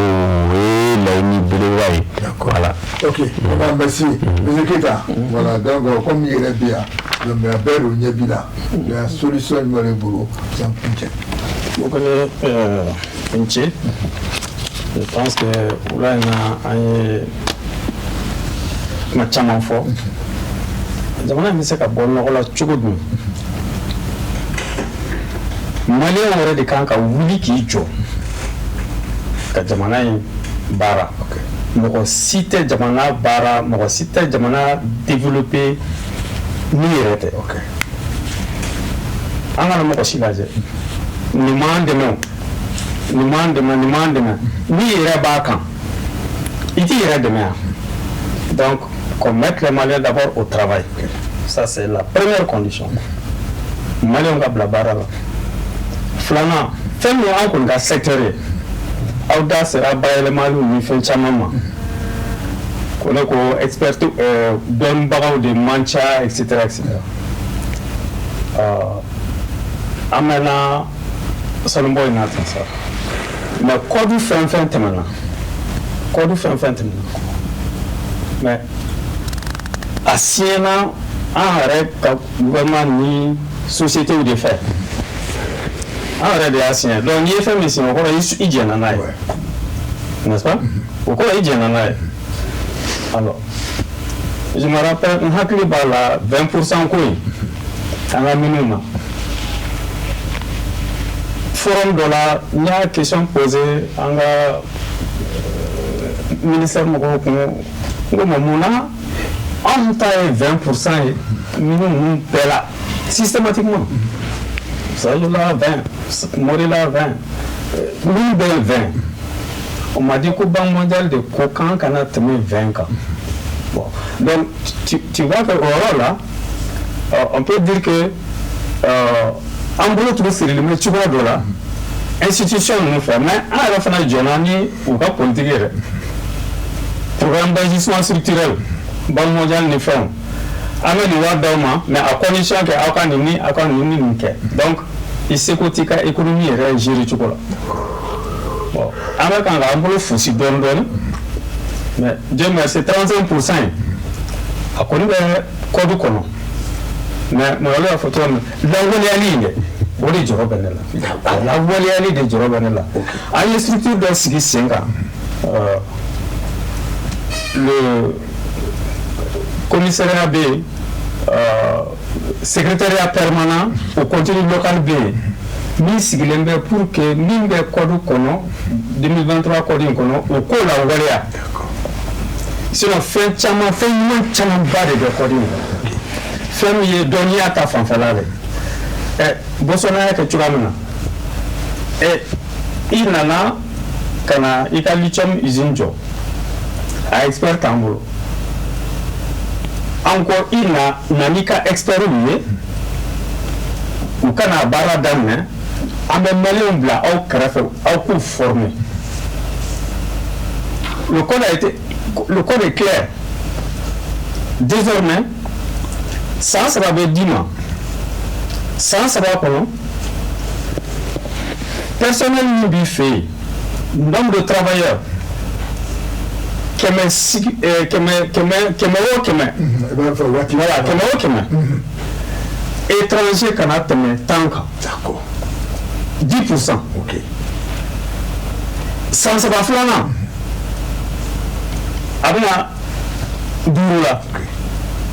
Speaker 5: ye laɲini belebeleba ye, voilà.
Speaker 1: Ok, mm. Merci monsieur Keita. Voilà, donc comme i yɛrɛ bɛ yan, donc bɛɛ de ɲɛ b'i la, mais solution jumɛn de bolo sisan kuncɛ?
Speaker 4: O kɔni, n ce, je pense que wula in na, an ye kuma caman fɔ. Jamana in bɛ se ka bɔ nɔgɔ la cogo jumɛn? Maliyɛnw yɛrɛ de kan ka wuli k'i jɔ ka jamana in baara. Mɔgɔ si tɛ jamana baara, mɔgɔ si tɛ jamana développer n'i yɛrɛ tɛ. An kana mɔgɔ si lajɛ, nin m'an dɛmɛ o, nin m'an dɛmɛ, nin m'an dɛmɛ. N'i yɛrɛ b'a kan, i t'i yɛrɛ dɛmɛ yan. Donc qu'on mette les Maliens d'abord au travail, ça c'est la première condition. Maliens ka bila baara la. Filanan, fɛn min an kɔni ka secteur ye, aw da sera bayɛlɛmaliw ni fɛn caman ma, ko ne ko expert, dɔnnibagaw de man ca, et cetera, et cetera. An mɛnna sanubɔ in na ten sa, mais code fɛn fɛn tɛmɛna, code fɛn fɛn tɛmɛna, mais a signena an yɛrɛ ka gouvernement ni société de fɛ, an yɛrɛ de y'a signé. Donc n'i ye fɛn min signé, o kɔrɔ i jɛnna n'a ye, n'est-ce pas? O kɔrɔ i jɛnna n'a ye. Alors je me rappelle, n hakili b'a la, 20% ko in, an ka minnu na forum dɔ la, n y'a question posé an ka ministère mɔgɔw kun. N ko, mais mun na anw ta ye 20% ye minnu ninnu bɛɛ la systématiquement? Sajola 20, Morila 20, minnu bɛɛ ye 20. On m'a dit ko Banque mondiale de ko k'an kana tɛmɛ 20 kan. Bon, donc tu vois que o yɔrɔ la, on peut dire que an bolo tun sirilen bɛ cogoya dɔ la institution ninnu fɛ, mais an yɛrɛ fana jɔnna ni u ka politique yɛrɛ, programme d'ajustement structurel, Banque mondiale ni fɛnw, an bɛ nin wari d'aw ma, mais à condition que aw ka nin ni aw ka nin ni nin kɛ. Donc i seko t'i ka économie yɛrɛ gérer cogo la. Bon, an bɛ kan k'an bolo fosi dɔɔni dɔɔni, mais Dieu merci, 35% ye, a kɔni bɛ code kɔnɔ. Mais mɔgɔ y'a fɔ cogo min, lawaleyali in dɛ, o de jɔrɔ bɛ ne la, a lawaleyali de jɔrɔ bɛ ne la. An ye structure dɔ sigi sen kan, le commissariat bɛ yen, secrétariat permanent au contenu local bɛ yen, min sigilen bɛ pour que min bɛ code kɔnɔ, 2023 code in kɔnɔ, o k'o lawaleya. Sinon fɛn caman, fɛn ɲuman camanba de bɛ code in kɔnɔ. Fɛn min ye dɔnniya ta fanfɛla de, ɛ Botswana y'a kɛ cogoya min na, ɛ i nana ka na i ka lithium usine jɔ, a expert t'an bolo. An ko i na na n'i ka expert ye, u ka na baara daminɛ, an bɛ maliyɛnw bila aw kɛrɛfɛ, aw k'u former. Le code est clair. Désormais, san 3 bɛ d'i ma. San 3 kɔnɔ, personnel min b'i fɛ yen, nombre de travailleurs, kɛmɛ sigi, kɛmɛ kɛmɛ kɛmɛ o kɛmɛ, voilà, kɛmɛ o kɛmɛ, étranger kana tɛmɛ 10 kan. 10%. San 3 filanan, a bɛna 5 la.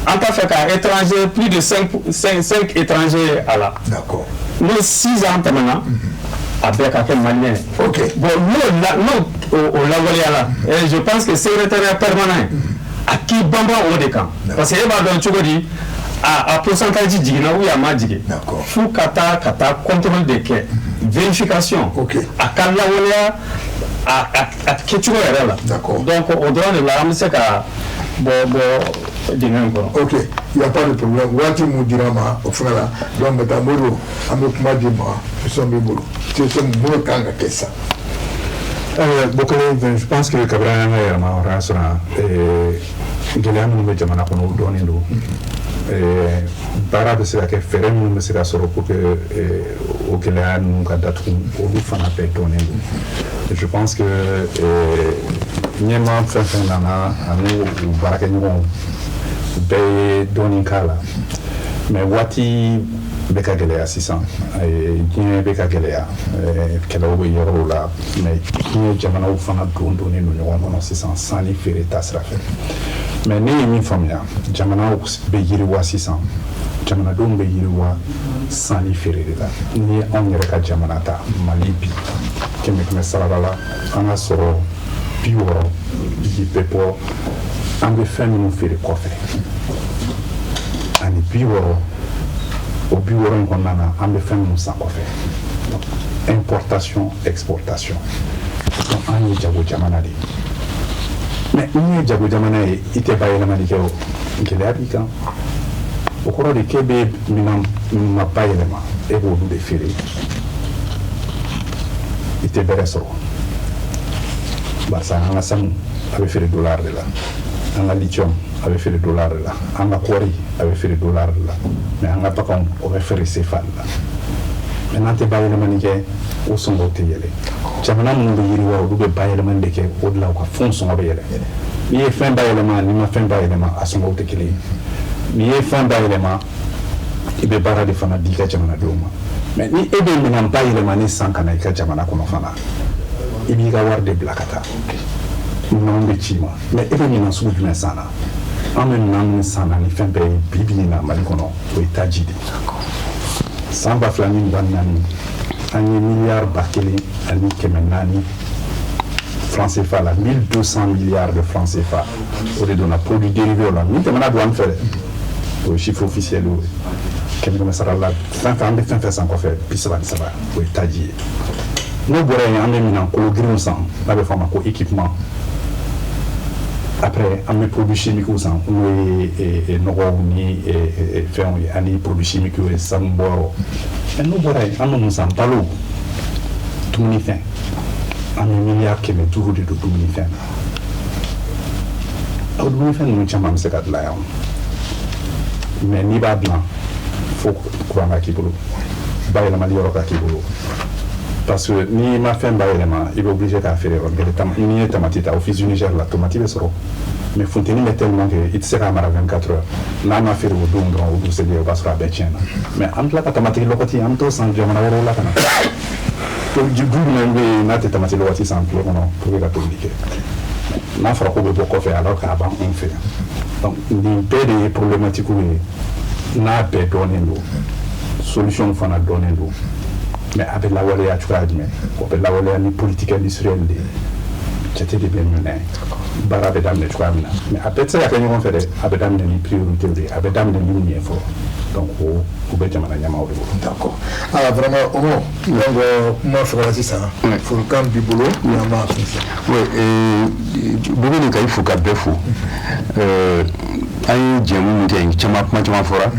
Speaker 4: An t'a fɛ ka étranger plus de 5 étrangers a la. N'o 6 ans tɛmɛna, a bɛɛ ka kɛ malien ye. Bon, n'o la n'o o lawaleyala, et je pense que secrétariat permanent a k'i banban o de kan, parce que e b'a dɔn cogo di a pourcentage jiginna ou a ma jigin? F'u ka taa contrôle de kɛ, vérification, a ka lawaleya a kɛcogo yɛrɛ la. Donc o dɔrɔn de la an bɛ se ka bɔ dingɛ in kɔnɔ.
Speaker 1: Ok, il y a pas de problème. Waati mun dira ma o fana la, donc maintenant Modibo, an bɛ kuma di ma, question b'i bolo, question mun kan ka kɛ sisan?
Speaker 2: Bokele, je pense que kabini an ka yɛlɛma hɔrɔnya sɔrɔ yan, gɛlɛya minnu bɛ jamana kɔnɔ, o dɔɔnin don. Baara bɛ se ka kɛ, fɛɛrɛ minnu bɛ se ka sɔrɔ pour que o gɛlɛya ninnu ka datugu, olu fana bɛɛ dɔɔnin don. Je pense que ɲɛmaa fɛn fɛn nana ani u baarakɛɲɔgɔnw bɛɛ ye dɔɔnin k'a la, mais waati bɛ ka gɛlɛya sisan, diɲɛ bɛ ka gɛlɛya, kɛlɛw bɛ yɔrɔw la, mais diɲɛ jamanaw fana don donnen don ɲɔgɔn kɔnɔ sisan sanni feere ta sira fɛ. Mais ne ye min faamuya, jamanaw bɛ yiriwa sisan, jamanadenw bɛ yiriwa sanni feere de la. N'i ye anw yɛrɛ ka jamana ta, Mali bi, kɛmɛ kɛmɛ sarada la, an ka sɔrɔ 60 bi bɛ bɔ an bɛ fɛn minnu feere kɔfɛ, ani 60, o 60 in kɔnɔna na, an bɛ fɛn minnu san kɔfɛ, importation exportation. Donc an ye jago jamana de ye, mais n'i ye jago jamana ye, i tɛ bayɛlɛmali kɛ, o gɛlɛya b'i kan. O kɔrɔ de k'e bɛ minɛn ma bayɛlɛma, e b'olu de feere, i tɛ bɛrɛ sɔrɔ, barisa an ka sanu a bɛ feere dollar de la. An ka lithium, a bɛ feere dollar de la. An ka kɔɔri, a bɛ feere dollar de la. Mais an ka baganw, o bɛ feere CFA de la. Mais n'an tɛ bayɛlɛmani kɛ, o sɔngɔw tɛ yɛlɛ. Jamana minnu bɛ yiriwa, olu bɛ bayɛlɛmani de kɛ. O de la u ka fɛnw sɔngɔ bɛ yɛlɛ. N'i ye fɛn bayɛlɛma, n'i ma fɛn bayɛlɛma, a sɔngɔw tɛ kelen ye. N'i ye fɛn bayɛlɛma, i bɛ baara de fana di i ka jamanadenw ma. Mais ni e bɛ minɛn bayɛlɛmani san ka na i ka jamana kɔnɔ fana, i b'i ka wari de bila ka taa, minɛnw bɛ ci i ma. Mais e bɛ minɛn sugu jumɛn san na? An bɛ minɛn min san na ni fɛn bɛɛ ye bi bi in na Mali kɔnɔ, o ye taji de ye. San 2024, an ye miliyari 1400 francs CFA la, 1200 milliards de francs CFA, o de donna produit dérivé la. Min tɛmɛna douane fɛ dɛ, o ye chiffre officiel ye. Kɛmɛ kɛmɛ sara la, fɛn fɛn an bɛ fɛn fɛn san kɔfɛ, 33, o ye taji ye. N'o bɔra yen, an bɛ minɛn kolo girinw san, n'a bɛ fɔ a ma ko équipement. Après, an bɛ produits chimiques san, n'o ye nɔgɔw ni fɛnw ye, ani produits chimiques ye, sanu bɔyɔrɔ. Mais n'o bɔra yen, an bɛ mun san? Balo, dumunifɛn. An bɛ miliyari 500 de don dumunifɛn na. O dumunifɛn ninnu caman bɛ se ka dilan yan. Mais n'i b'a dilan, fo courant ka k'i bolo, bayɛlɛmali yɔrɔ ka k'i bolo, parce que n'i ma fɛn bayɛlɛma, i bɛ obligé k'a feere yɔrɔ kelen. N'i ye tamati ta, Office du Niger la, tomati bɛ sɔrɔ, mais funteni bɛ tellement que i tɛ se k'a mara 24 heures. N'a ma feere o don dɔrɔn, o dugusɛjɛ, o b'a sɔrɔ a bɛɛ tiɲɛna. Mais an tila ka tamati lɔgɔti, an bɛ t'o san jamana wɛrɛw la ka na. Du jumɛn bɛ yen n'a tɛ tamati lɔgɔti san tile kɔnɔ pour que ka tobili kɛ, n'a fɔra k'o bɛ bɔ kɔfɛ, alors k'a b'an fɛ yan? Donc nin bɛɛ de ye problématique ye. N'a bɛɛ dɔnnen don, solution fana dɔnnen don, mais a bɛ lawaleya cogoya jumɛn? O bɛ lawaleya ni politique industrielle de ye. Jate de bɛ minɛ, baara bɛ daminɛ cogoya min na. Mais a bɛɛ tɛ se ka kɛ ɲɔgɔn fɛ dɛ. A bɛ daminɛ ni priorité de ye, a bɛ daminɛ ni mun ye fɔlɔ. Donc o bɛ jamana ɲɛmaaw de bolo.
Speaker 1: D'accord. Ah, vraiment, Omo, donc kuma fɔra sisan, folikan b'i bolo, an b'a kun sisan.
Speaker 3: Oui, Buguni, ka i fo ka bɛɛ fo. An ye jɛmu min kɛ yen, caman kuma caman fɔra,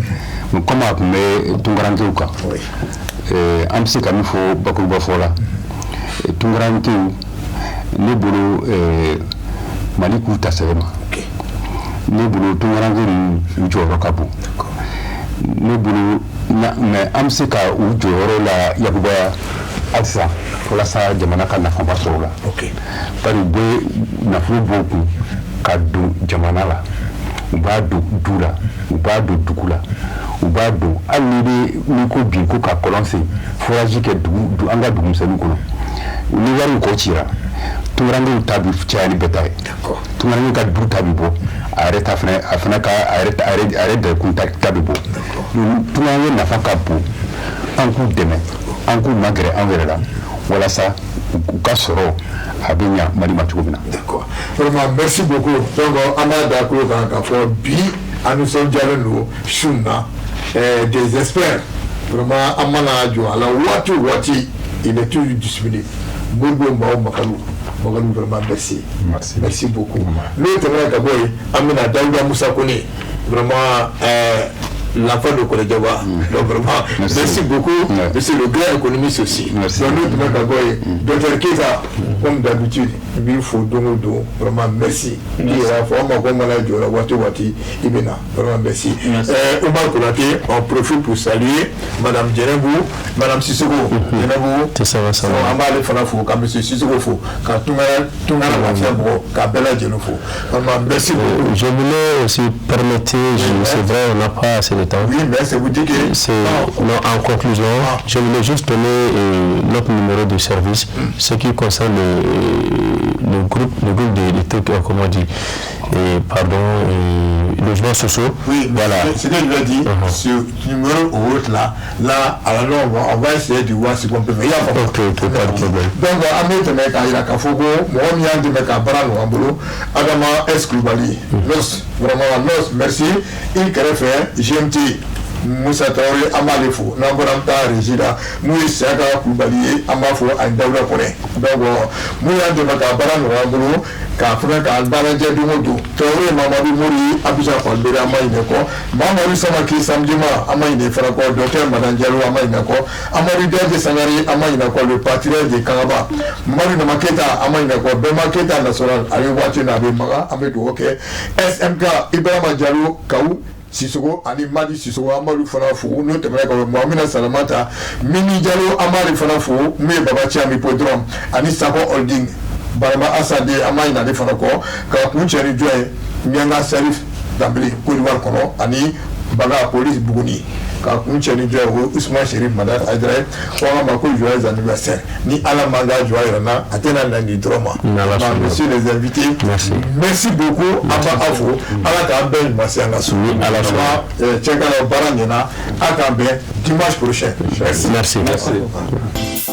Speaker 3: mais comme a tun bɛ tunkarankew kan, an bɛ se ka min fɔ bakuruba fɔ la, tunkarankew, ne bolo, Mali k'u ta sɛbɛ ma. Ne bolo, tunkaranke ninnu, u jɔyɔrɔ ka bon ne bolo, mais an bɛ se ka u jɔyɔrɔ la yakubaya halisa, walasa jamana ka nafaba sɔrɔ o la, bari u bɛ nafolo bɔ u kun ka don jamana la. U b'a don du la, u b'a don dugu la, u b'a don. Hali n'i bɛ n'i ko bi ko ka kɔlɔn sen, forage kɛ dugu, an ka dugumisɛnninw kɔnɔ, ni wari kɔ cira, tunkarankew ta bi caya ni bɛɛ ta ye. Tunkarankew ka du ta bi bɔ, a yɛrɛ ta fana, a fana ka a yɛrɛ a yɛrɛ a yɛrɛ dɛkun ta bi bɔ. Tunkaranke nafa ka bon. An k'u dɛmɛ, an k'u magɛrɛ anw yɛrɛ la, walasa u ka sɔrɔ a bɛ ɲa Mali ma cogo min na.
Speaker 1: D'accord. Vraiment, merci beaucoup. Donc, an b'a da tulo kan k'a fɔ bi, an nisɔndiyalen don su in na. Des experts, vraiment, an mana jɔ a la waati o waati, il est toujours disponible. Modibo Mao Makalu, Makalu, vraiment merci.
Speaker 2: Merci.
Speaker 1: Merci beaucoup. N'o tɛmɛna ka bɔ yen, an bɛna Dawuda Musa Kone, vraiment l'enfant de Kɔlɛjaba. Donc vraiment, merci,
Speaker 3: Merci.
Speaker 1: beaucoup. Monsieur le grand économiste aussi.
Speaker 3: Merci.
Speaker 1: Donc n'o tɛmɛna ka bɔ yen, docteur Keita, comme d'habitude, i b'i fo don o don. Vraiment merci. I yɛrɛ fɔ an ma ko mana jɔ la waati o waati, i bɛ na. Vraiment merci.
Speaker 6: Merci.
Speaker 1: Omar Konate, on profite pour saluer Madame Djenebou, Madame Sissoko. Djenebou,
Speaker 5: Tɛ saba saba.
Speaker 1: an b'ale fana fo, ka Monsieur Sissoko fo, ka Tunkara Tunkara Lafiya mɔgɔ ka bɛɛ lajɛlen fo. Vraiment merci beaucoup.
Speaker 5: Je voulais aussi permettre, c'est vrai, on n'a pas assez de temps.
Speaker 1: Oui, mais c'est vous dire que
Speaker 5: C'est, non, en conclusion, je voulais juste donner notre numéro de service, ce qui concerne le groupe de trucs, comment on dit, et, pardon, logements sociaux.
Speaker 1: Oui, mais
Speaker 5: voilà.
Speaker 1: ce que je vais dire, ce numéro ou autre là, là, alors là, on va essayer de voir ce qu'on peut faire. Il y a pas
Speaker 5: Ok, pas de problème.
Speaker 1: Donc, an bɛ tɛmɛ k'a jira k'a fɔ ko mɔgɔ min y'an dɛmɛ ka baara nɔgɔya an bolo, Adama S Kulubali, Nos, vraiment, Nos, merci. I kɛrɛfɛ GMT. Musa Tarawele, an b'ale fo. N'an bɔra, an bɛ taa régie la, mun ye Siyaka Kulubali ye, an b'a fo, ani Dawuda Kɔnɛ. Donc mun y'an dɛmɛ ka baara nɔgɔya an bolo, k'a fana k'an baara jɛ don o don, Tarawele Mamadu Mori Abisa Falibere, an ma ɲinɛ kɔ. Mamadu Samake Samjima, an ma ɲinɛ fana kɔ. Docteur Madan Jalo, an ma ɲinɛ kɔ. Amadu Diaje Sangare, an ma ɲinɛ kɔ, le patriote de Kangaba. Mamadu Nama Keyita, an ma ɲinɛ kɔ. Bɛnba Keyita national, a bɛ waati min na, a bɛ Maga, an bɛ dugawu kɛ. SMK Ibrahima Jalo, Kawu Sisogo ani Madi Sisogo, an b'olu fana fo. N'o tɛmɛna ka bɔ, Mohamina Salamata Mimi Jalo, an b'ale fana fo. Mun ye Baba Ciyami Hippodrome ani Sako Holding, Barama Asade, an ma ɲinɛ ale fana kɔ. Ka kun cɛ ni jɔn ye? Miyanka Sarif Danbele, Côte d'Ivoire kɔnɔ, ani Baga Police Buguni. Ka kun cɛ ni jɔn ye? O ye Usman Sherif Madani Hayidara ye. Ko an ka ma ko joyeux anniversaire. Ni Ala m'an ka joie yɛrɛ na, a tɛna na nin dɔrɔn ma. Messieurs les invités,
Speaker 5: merci,
Speaker 1: merci beaucoup. An b'a fo, Ala k'an bɛɛ ɲuman se an ka so.
Speaker 5: Ni Ala sɔnna.
Speaker 1: Cɛ ka baara ɲɛna, a k'an bɛn dimanche prochain.
Speaker 5: Merci, merci, merci.